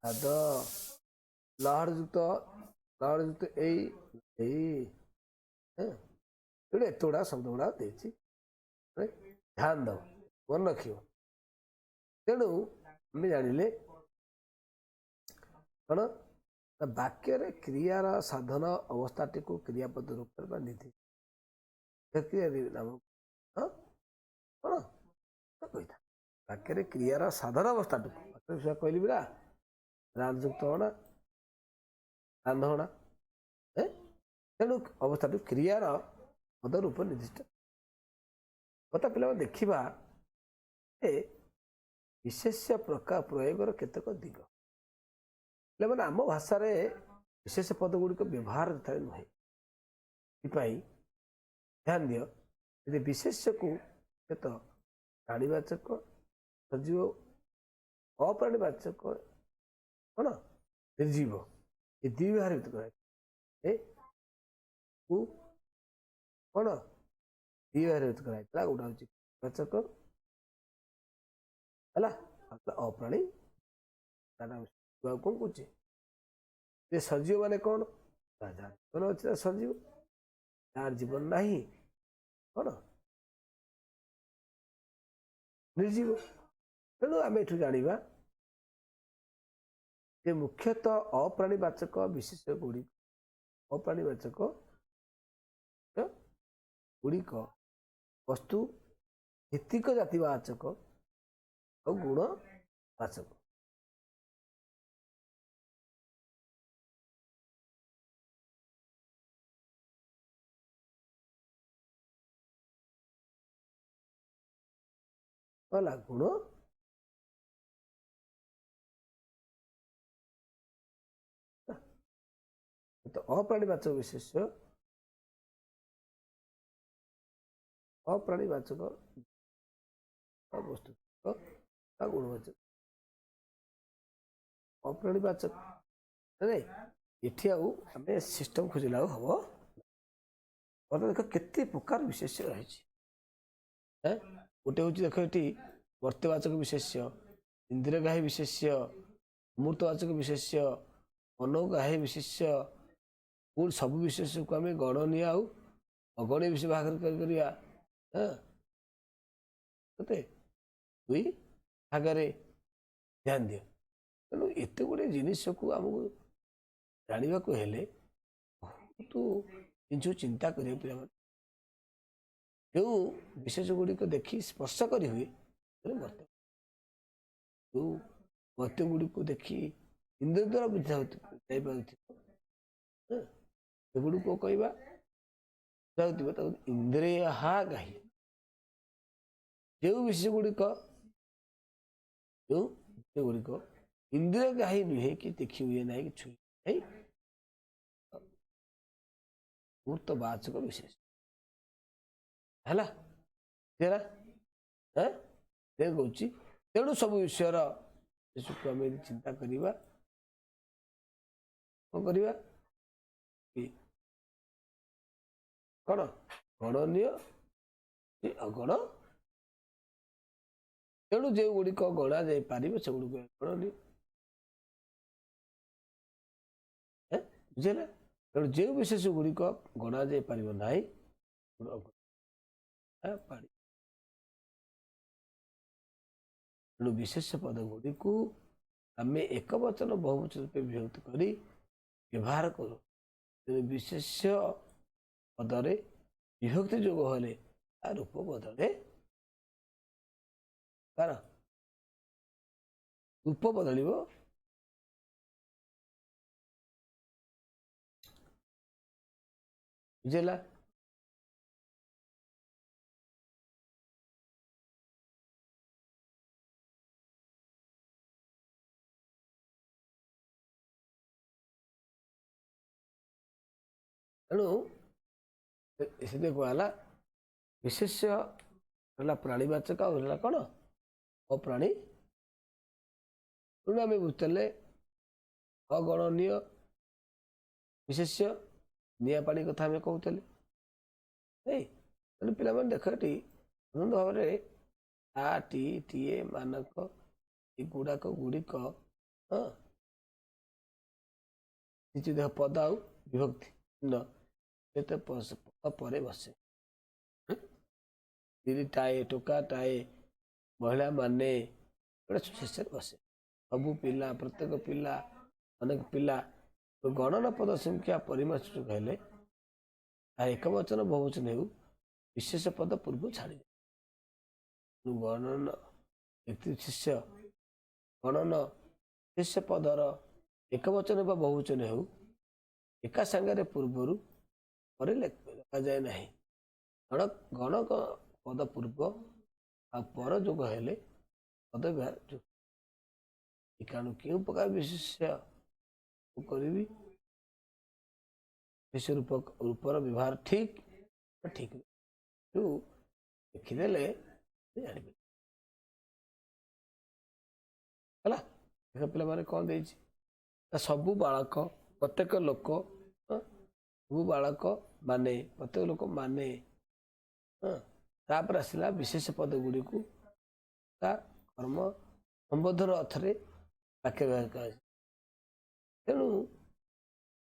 ନାଦ, ଲହର ଯୁକ୍ତ ଲହର ଯୁକ୍ତ ଏଇ ଏଇ। ତେଣୁ ଏତେ ଗୁଡ଼ା ଶବ୍ଦ ଗୁଡ଼ା ଦେଇଛି, ଧ୍ୟାନ ଦେବ, ମନେ ରଖିବ। ତେଣୁ ଆମେ ଜାଣିଲେ କ'ଣ ନା ବାକ୍ୟରେ କ୍ରିୟାର ସାଧନ ଅବସ୍ଥାଟିକୁ କ୍ରିୟାପଦ ରୂପରେ ବା ନିର୍ଦ୍ଦିଷ୍ଟ କ୍ରିୟା ନାମ କ'ଣ କହିଥା। ବାକ୍ୟରେ କ୍ରିୟାର ସାଧନ ଅବସ୍ଥାଟିକୁ କହିଲି ପରା, ରାନ୍ଧଯୁକ୍ତ ଅଣା, ରାନ୍ଧଣା। ତେଣୁ ଅବସ୍ଥାଟି କ୍ରିୟାର ପଦ ରୂପ ନିର୍ଦ୍ଦିଷ୍ଟ କଥା। ପିଲାମାନେ ଦେଖିବା ଯେ ବିଶେଷ୍ୟ ପ୍ରକାର ପ୍ରୟୋଗର କେତେକ ଦିଗ। ପିଲାମାନେ ଆମ ଭାଷାରେ ବିଶେଷ ପଦ ଗୁଡ଼ିକ ବ୍ୟବହାର ଥାଏ ନୁହେଁ, ସେଥିପାଇଁ ଧ୍ୟାନ ଦିଅ। ଯଦି ବିଶେଷ୍ୟକୁ ତ ପ୍ରାଣୀବାଚକ ସଜୀବ, ଅପ୍ରାଣୀବାଚକ କ'ଣ ନିର୍ଜୀବ, ଏ ଦୁଇ ଭାଗରେ ବିଭକ୍ତ କରାଯାଇଥିଲା। କ'ଣ ଦୁଇ ଭାଗରେ ବିଭକ୍ତ କରାଯାଇଥିଲା? ଗୋଟେ ହେଉଛି ବାଚକ ହେଲା, ଅପ୍ରାଣୀ। ଆଉ କ'ଣ କହୁଛି ଯେ ସଜୀବ ମାନେ କ'ଣ? ଯାହାର ଜୀବନ ଅଛି ତା ସଜୀବ, ଯାହାର ଜୀବନ ନାହିଁ କ'ଣ ନିର୍ଜୀବ। ତେଣୁ ଆମେ ଏଠୁ ଜାଣିବା ଯେ ମୁଖ୍ୟତଃ ଅପ୍ରାଣୀବାଚକ ବିଶେଷ ଗୁଡ଼ିକ, ଅପ୍ରାଣୀବାଚକ ଗୁଡ଼ିକ ବସ୍ତୁ ଭିତ୍ତିକ ଜାତିବାଚକ ଆଉ ଗୁଣବାଚକ। ହେଲା ଗୁଣ ତ ଅପ୍ରାଣୀବାଚକ ବିଶେଷ୍ୟ, ଅପ୍ରାଣୀବାଚକ ବସ୍ତୁ ଗୁଣବାଚକ, ଅପ୍ରାଣୀବାଚକ ନାଇଁ। ଏଠି ଆଉ ଆମେ ସିଷ୍ଟମ ଖୋଜିଲେ ଆଉ ହବ। ବର୍ତ୍ତମାନ ଦେଖ କେତେ ପ୍ରକାର ବିଶେଷ୍ୟ ରହିଛି। ଗୋଟେ ହେଉଛି ଦେଖ ଏଠି ମର୍ତ୍ତ୍ୟବାଚକ ବିଶେଷ୍ୟ, ଇନ୍ଦ୍ରିୟଗ୍ରାହୀ ବିଶେଷ୍ୟ, ଅମୃତବାଚକ ବିଶେଷ୍ୟ, ମନୋଗ୍ରାହୀ ବିଶେଷ୍ୟ। ପୁଣି ସବୁ ବିଶେଷ୍ୟକୁ ଆମେ ଗଣନୀୟ ଆଉ ଅଗଣୀୟ ବିଷୟ ଭାଗ କରିପାରିବା। କେତେ? ଦୁଇ ଭାଗରେ। ଧ୍ୟାନ ଦିଅ। ତେଣୁ ଏତେ ଗୁଡ଼ିଏ ଜିନିଷକୁ ଆମକୁ ଜାଣିବାକୁ ହେଲେ ବହୁତ ଜିନିଷ ଚିନ୍ତା କରିବାକୁ ପିଲାମାନେ। ଯେଉଁ ବିଶେଷ ଗୁଡ଼ିକ ଦେଖି ସ୍ପର୍ଶ କରି ହୁଏ ମର୍ତ୍ତ୍ୟ, ଯେଉଁ ମର୍ତ୍ତ୍ୟ ଗୁଡ଼ିକୁ ଦେଖି ଇନ୍ଦ୍ରିୟ ଦ୍ୱାରା ବୁଝା ଯାଇପାରୁଥିବ ସେଗୁଡ଼ିକୁ କହିବା ଯାଉଥିବ ତାକୁ ଇନ୍ଦ୍ରିୟହା ଗାହି। ଯେଉଁ ବିଶେଷ ଗୁଡ଼ିକ, ଯେଉଁ ଗୁଡ଼ିକ ଇନ୍ଦ୍ରିୟ ଗାହି ନୁହେଁ କି ଦେଖି ହୁଏ ନାହିଁ କି ଛୁଇଁ ନାହିଁ, ମୂର୍ତ୍ତବାଚକ ବିଶେଷ ହେଲା। ତେଣୁ କହୁଛି, ତେଣୁ ସବୁ ବିଷୟର ବିଶେଷକୁ ଆମେ ଯଦି ଚିନ୍ତା କରିବା କ'ଣ କରିବା କ'ଣ ଗଣନୀୟ ଅଗଣ। ତେଣୁ ଯେଉଁଗୁଡ଼ିକ ଗଣା ଯାଇପାରିବ ସେଗୁଡ଼ିକ ଗଣନୀୟ। ବୁଝିଲେ? ତେଣୁ ଯେଉଁ ବିଶେଷ ଗୁଡ଼ିକ ଗଣା ଯାଇପାରିବ ନାହିଁ, ପାଣି। ତେଣୁ ବିଶେଷ ପଦ ଗୁଡ଼ିକୁ ଆମେ ଏକ ବଚନ ବହୁବଚନ ରୂପେ ବିଭକ୍ତ କରି ବ୍ୟବହାର କରୁ। ତେଣୁ ବିଶେଷ୍ୟ ପଦରେ ବିଭକ୍ତି ଯୋଗ ହେଲେ ତା ରୂପ ବଦଳେ। ତାର ରୂପ ବଦଳିବ। ବୁଝିଲା? ତେଣୁ ସେଥିରେ କୁହାହେଲା ବିଶେଷ୍ୟ ହେଲା ପ୍ରାଣୀବାଚକ ଆଉ ହେଲା କ'ଣ ଅପ୍ରାଣୀ। ତେଣୁ ଆମେ ବୁଝିଥିଲେ ଅଗଣନୀୟ ବିଶେଷ୍ୟ ନିଆଁ ପାଣି କଥା ଆମେ କହୁଥିଲେ। ଏଇ ତେଣୁ ପିଲାମାନେ ଦେଖ, ଏଠି ଆନନ୍ଦ ଭାବରେ ଆ ଟି ଟିଏ ମାନଙ୍କ ଏଗୁଡ଼ାକ ଗୁଡ଼ିକ। ହଁ, କିଛି ଦେଖ, ପଦ ଆଉ ବିଭକ୍ତି ଚିହ୍ନ ସେତେ ପଦ ପରେ ବସେ। ତିରିଟାଏ, ଟୋକାଟାଏ, ମହିଳାମାନେ, ଏଗୁଡ଼ା ସବୁ ଶେଷରେ ବସେ। ସବୁ ପିଲା, ପ୍ରତ୍ୟେକ ପିଲା, ଅନେକ ପିଲା। ଗଣନ ପଦ ସଂଖ୍ୟା ପରିମାଣ ହେଲେ ତାହା ଏକ ବଚନ ବହୁବଚନ ହେଉ, ବିଶେଷ ପଦ ପୂର୍ବରୁ ଛାଡ଼ିଯାଏ। ଗଣନ ବ୍ୟକ୍ତି ଶିଷ୍ୟ ଗଣନ ଶିଷ୍ୟ ପଦର ଏକ ବଚନ ବା ବହୁବଚନ ହେଉ, ଏକା ସାଙ୍ଗରେ ପୂର୍ବରୁ ପରେ ଲେଖାଯାଏ ନାହିଁ। ଗଣ ଗଣକ ପଦ ପୂର୍ବ ଆଉ ପର ଯୋଗ ହେଲେ ପଦ ବ୍ୟବହାର ଯୋଗ। କାରଣ କେଉଁ ପ୍ରକାର ବିଶେଷ୍ୟ କରିବି, ବିଶେଷ ରୂପ ରୂପର ବ୍ୟବହାର ଠିକ ଠିକ ଦେଖିଦେଲେ ଜାଣିପାରିବେ। ହେଲା, ଦେଖ ପିଲାମାନେ କ'ଣ ଦେଇଛି। ସବୁ ବାଳକ, ପ୍ରତ୍ୟେକ ଲୋକ, ସବୁ ବାଳକ ମାନେ, ପ୍ରତ୍ୟେକ ଲୋକ ମାନେ। ହଁ, ତାପରେ ଆସିଲା ବିଶେଷ ପଦ ଗୁଡ଼ିକୁ ତା କର୍ମ ସମ୍ବୋଧନ ଅର୍ଥରେ ବାକ୍ୟ ବ୍ୟବହାର କରାଯାଏ। ତେଣୁ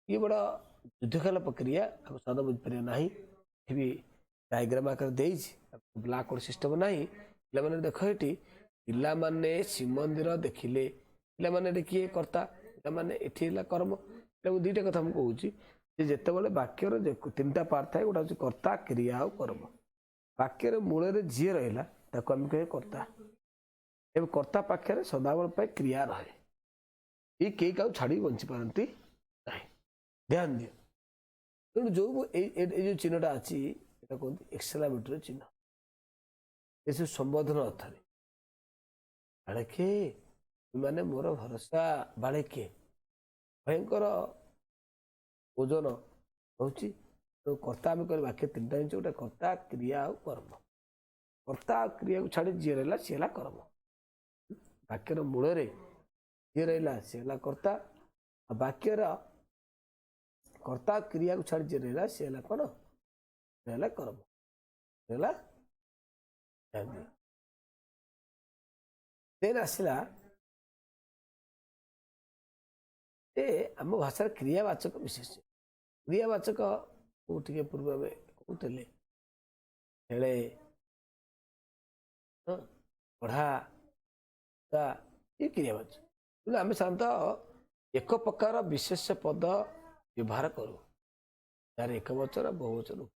ଇଏ ବଡ଼ ଯୁଦ୍ଧକାଳ ପ୍ରକ୍ରିୟା, ଆକୁ ସଦା ବୁଝିପାରିବ ନାହିଁ। ଏଠି ବି ଡାଇଗ୍ରାମ ଆକାରରେ ଦେଇଛି, ବ୍ଲାକ୍ ବୋର୍ଡ ସିଷ୍ଟମ ନାହିଁ। ପିଲାମାନେ ଦେଖ, ଏଠି ପିଲାମାନେ ଶ୍ରୀମନ୍ଦିର ଦେଖିଲେ। ପିଲାମାନେ ଏଠି କିଏ କର୍ତ୍ତା? ପିଲାମାନେ ଏଠି ହେଲା କର୍ମ। ମୁଁ ଦୁଇଟା କଥା ମୁଁ କହୁଛି ଯେ ଯେତେବେଳେ ବାକ୍ୟର ତିନିଟା ପାର୍ଟ ଥାଏ, ଗୋଟେ ହେଉଛି କର୍ତ୍ତା, କ୍ରିୟା ଆଉ କର୍ମ। ବାକ୍ୟର ମୂଳରେ ଯିଏ ରହିଲା ତାକୁ ଆମେ କହିବା କର୍ତ୍ତା। ଏବେ କର୍ତ୍ତା ପାଖରେ ସଦାବେଳେ ପାଇଁ କ୍ରିୟା ରହେ। ଇଏ କେହି କାହାକୁ ଛାଡ଼ିକି ବଞ୍ଚି ପାରନ୍ତି ନାହିଁ, ଧ୍ୟାନ ଦିଅ। ତେଣୁ ଯେଉଁ ଏଇ ଏଇ ଯେଉଁ ଚିହ୍ନଟା ଅଛି, ଏଟା କୁହନ୍ତି ଏକ୍ସଲାମେଟୋରୀ ଚିହ୍ନ। ଏସବୁ ସମ୍ବୋଧନ ଅର୍ଥରେ। ବାଳକେ, ମାନେ ମୋର ଭରସା। ବାଳକେ ଭୟଙ୍କର ଓଜନ ରହୁଛି। ତେଣୁ କର୍ତ୍ତା ଆମେ କହିଲେ ବାକ୍ୟ ତିନିଟା ଜିନିଷ, ଗୋଟେ କର୍ତ୍ତା, କ୍ରିୟା ଆଉ କର୍ମ। କର୍ତ୍ତା ଆଉ କ୍ରିୟାକୁ ଛାଡ଼ି ଯିଏ ରହିଲା ସିଏ ହେଲା କର୍ମ। ବାକ୍ୟର ମୂଳରେ ଯିଏ ରହିଲା ସିଏ ହେଲା କର୍ତ୍ତା, ଆଉ ବାକ୍ୟର କର୍ତ୍ତା କ୍ରିୟାକୁ ଛାଡ଼ି ଯିଏ ରହିଲା ସିଏ ହେଲା କ'ଣ? ହେଲା କର୍ମ ହେଲା। ଦେନ୍ ଆସିଲା ଯେ ଆମ ଭାଷାରେ କ୍ରିୟାବାଚକ ବିଶେଷ। କ୍ରିୟାବାଚକ ଟିକେ ପୂର୍ବ ଆମେ କହୁଥିଲେ, ଖେଳେ, ପଢ଼ା, ଇଏ କ୍ରିୟାବାଚକ। କିନ୍ତୁ ଆମେ ସାଧାରଣତଃ ଏକ ପ୍ରକାର ବିଶେଷ ପଦ ବ୍ୟବହାର କରୁ, ଯାହାର ଏକ ବଚନ ବହୁବଚନ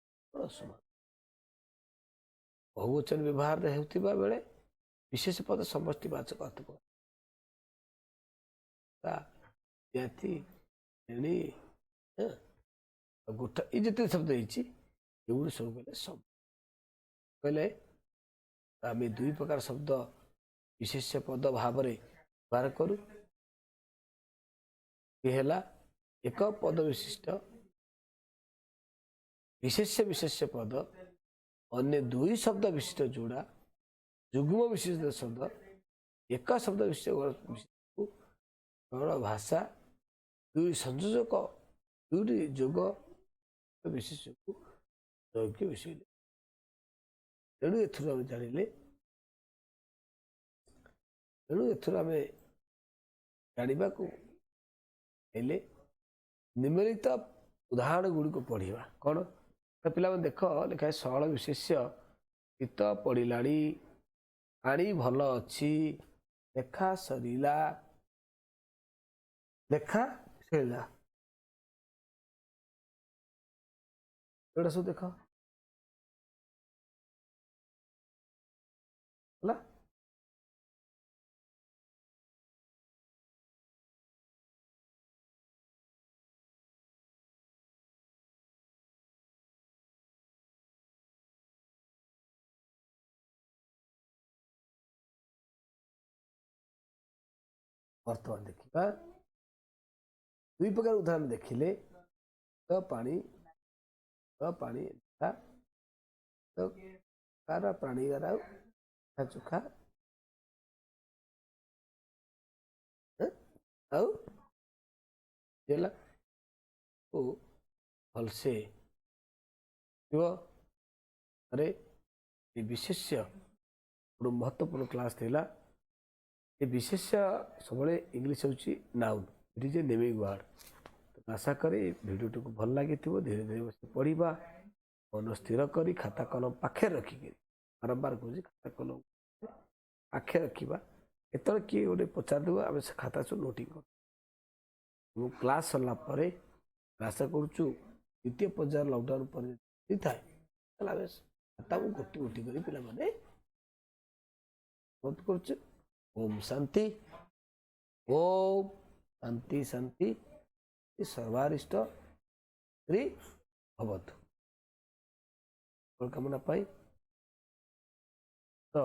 ସମାନ। ବହୁବଚନ ବ୍ୟବହାରରେ ହେଉଥିବା ବେଳେ ବିଶେଷ ପଦ ସମଷ୍ଟିବାଚକ ଅର୍ଥ ବିଦ୍ୟାର୍ଥୀ, ଶ୍ରେଣୀ, ଗୋଟା, ଏଇ ଯେତେ ଶବ୍ଦ ହେଇଛି ଏଗୁଡ଼ି ସବୁ କହିଲେ ସବୁ କହିଲେ ଆମେ ଦୁଇ ପ୍ରକାର ଶବ୍ଦ ବିଶେଷ ପଦ ଭାବରେ ବ୍ୟବହାର କରୁ। ଇଏ ହେଲା ଏକ ପଦ ବିଶିଷ୍ଟ ବିଶେଷ୍ୟ ବିଶେଷ୍ୟ ପଦ, ଅନ୍ୟ ଦୁଇ ଶବ୍ଦ ବିଶିଷ୍ଟ ଯୋଡ଼ା, ଯୁଗ୍ମ ବିଶିଷ୍ଟ ଶବ୍ଦ, ଏକ ଶବ୍ଦ ବିଶିଷ୍ଟ ସରଳ ଭାଷା, ଦୁଇ ସଂଯୋଜକ ଦୁଇଟି ଯୋଗ ବିଶେଷକୁ ଯୌଗିକ ବିଷୟ। ତେଣୁ ଏଥିରୁ ଆମେ ଜାଣିଲେ ତେଣୁ ଏଥିରୁ ଆମେ ଜାଣିବାକୁ ହେଲେ ନିମ୍ନଲିଖିତ ଉଦାହରଣ ଗୁଡ଼ିକୁ ପଢ଼ିବା। କ'ଣ ତ ପିଲାମାନେ ଦେଖ, ଲେଖା ସରଳ ବିଶେଷ୍ୟ, ଶୀତ ପଡ଼ିଲାଣି, ପାଣି ଭଲ ଅଛି, ଲେଖା ସରିଲା, ଲେଖା ସରିଲା। ଏଗୁଡ଼ା ସବୁ ଦେଖ ହେଲା। ବର୍ତ୍ତମାନ ଦେଖିବା ଦୁଇ ପ୍ରକାର ଉଦାହରଣ ଦେଖିଲେ। ତ ପାଣି, ତ ପାଣି, ତ କାର ପ୍ରାଣୀଗାର ଆଉ ଚୋଖା ଆଉ ହେଲା ଓ ଭଲସେ ଥିବ। ଆରେ ଏ ବିଶେଷ୍ୟ ଗୋଟେ ମହତ୍ୱପୂର୍ଣ୍ଣ କ୍ଲାସ୍ ଥିଲା। ଏ ବିଶେଷ୍ୟ ସବୁବେଳେ ଇଂଲିଶ ହେଉଛି noun, it is a naming word. ଆଶା କରେ ଏ ଭିଡ଼ିଓଟିକୁ ଭଲ ଲାଗିଥିବ। ଧୀରେ ଧୀରେ ବସି ପଢ଼ିବା, ମନ ସ୍ଥିର କରି ଖାତା କଲମ ପାଖରେ ରଖିକିରି, ବାରମ୍ବାର କହୁଛି, ଖାତା କଲମ ପାଖରେ ରଖିବା। କେତେବେଳେ କିଏ ଗୋଟେ ପଚାରିଦେବ, ଆମେ ସେ ଖାତା ସବୁ ନୋଟିଂ କରୁ। ମୁଁ କ୍ଲାସ୍ ସରିଲା ପରେ ଆଶା କରୁଛୁ ଦ୍ୱିତୀୟ ପର୍ଯ୍ୟାୟ ଲକଡାଉନ୍ ପରେ ହେଇଥାଏ, ତାହେଲେ ଆମେ ଖାତାକୁ ଗୋଟି ଗୋଟି କରି ପିଲାମାନେ ନୋଟ୍ କରୁଛୁ। ଓମ୍ ଶାନ୍ତି, ଓମ୍ ଶାନ୍ତି ଶାନ୍ତି ସର୍ବାରିଷ୍ଟ ଶ୍ରୀ ଭବତୁ। କାମନା ପାଇଁ ତ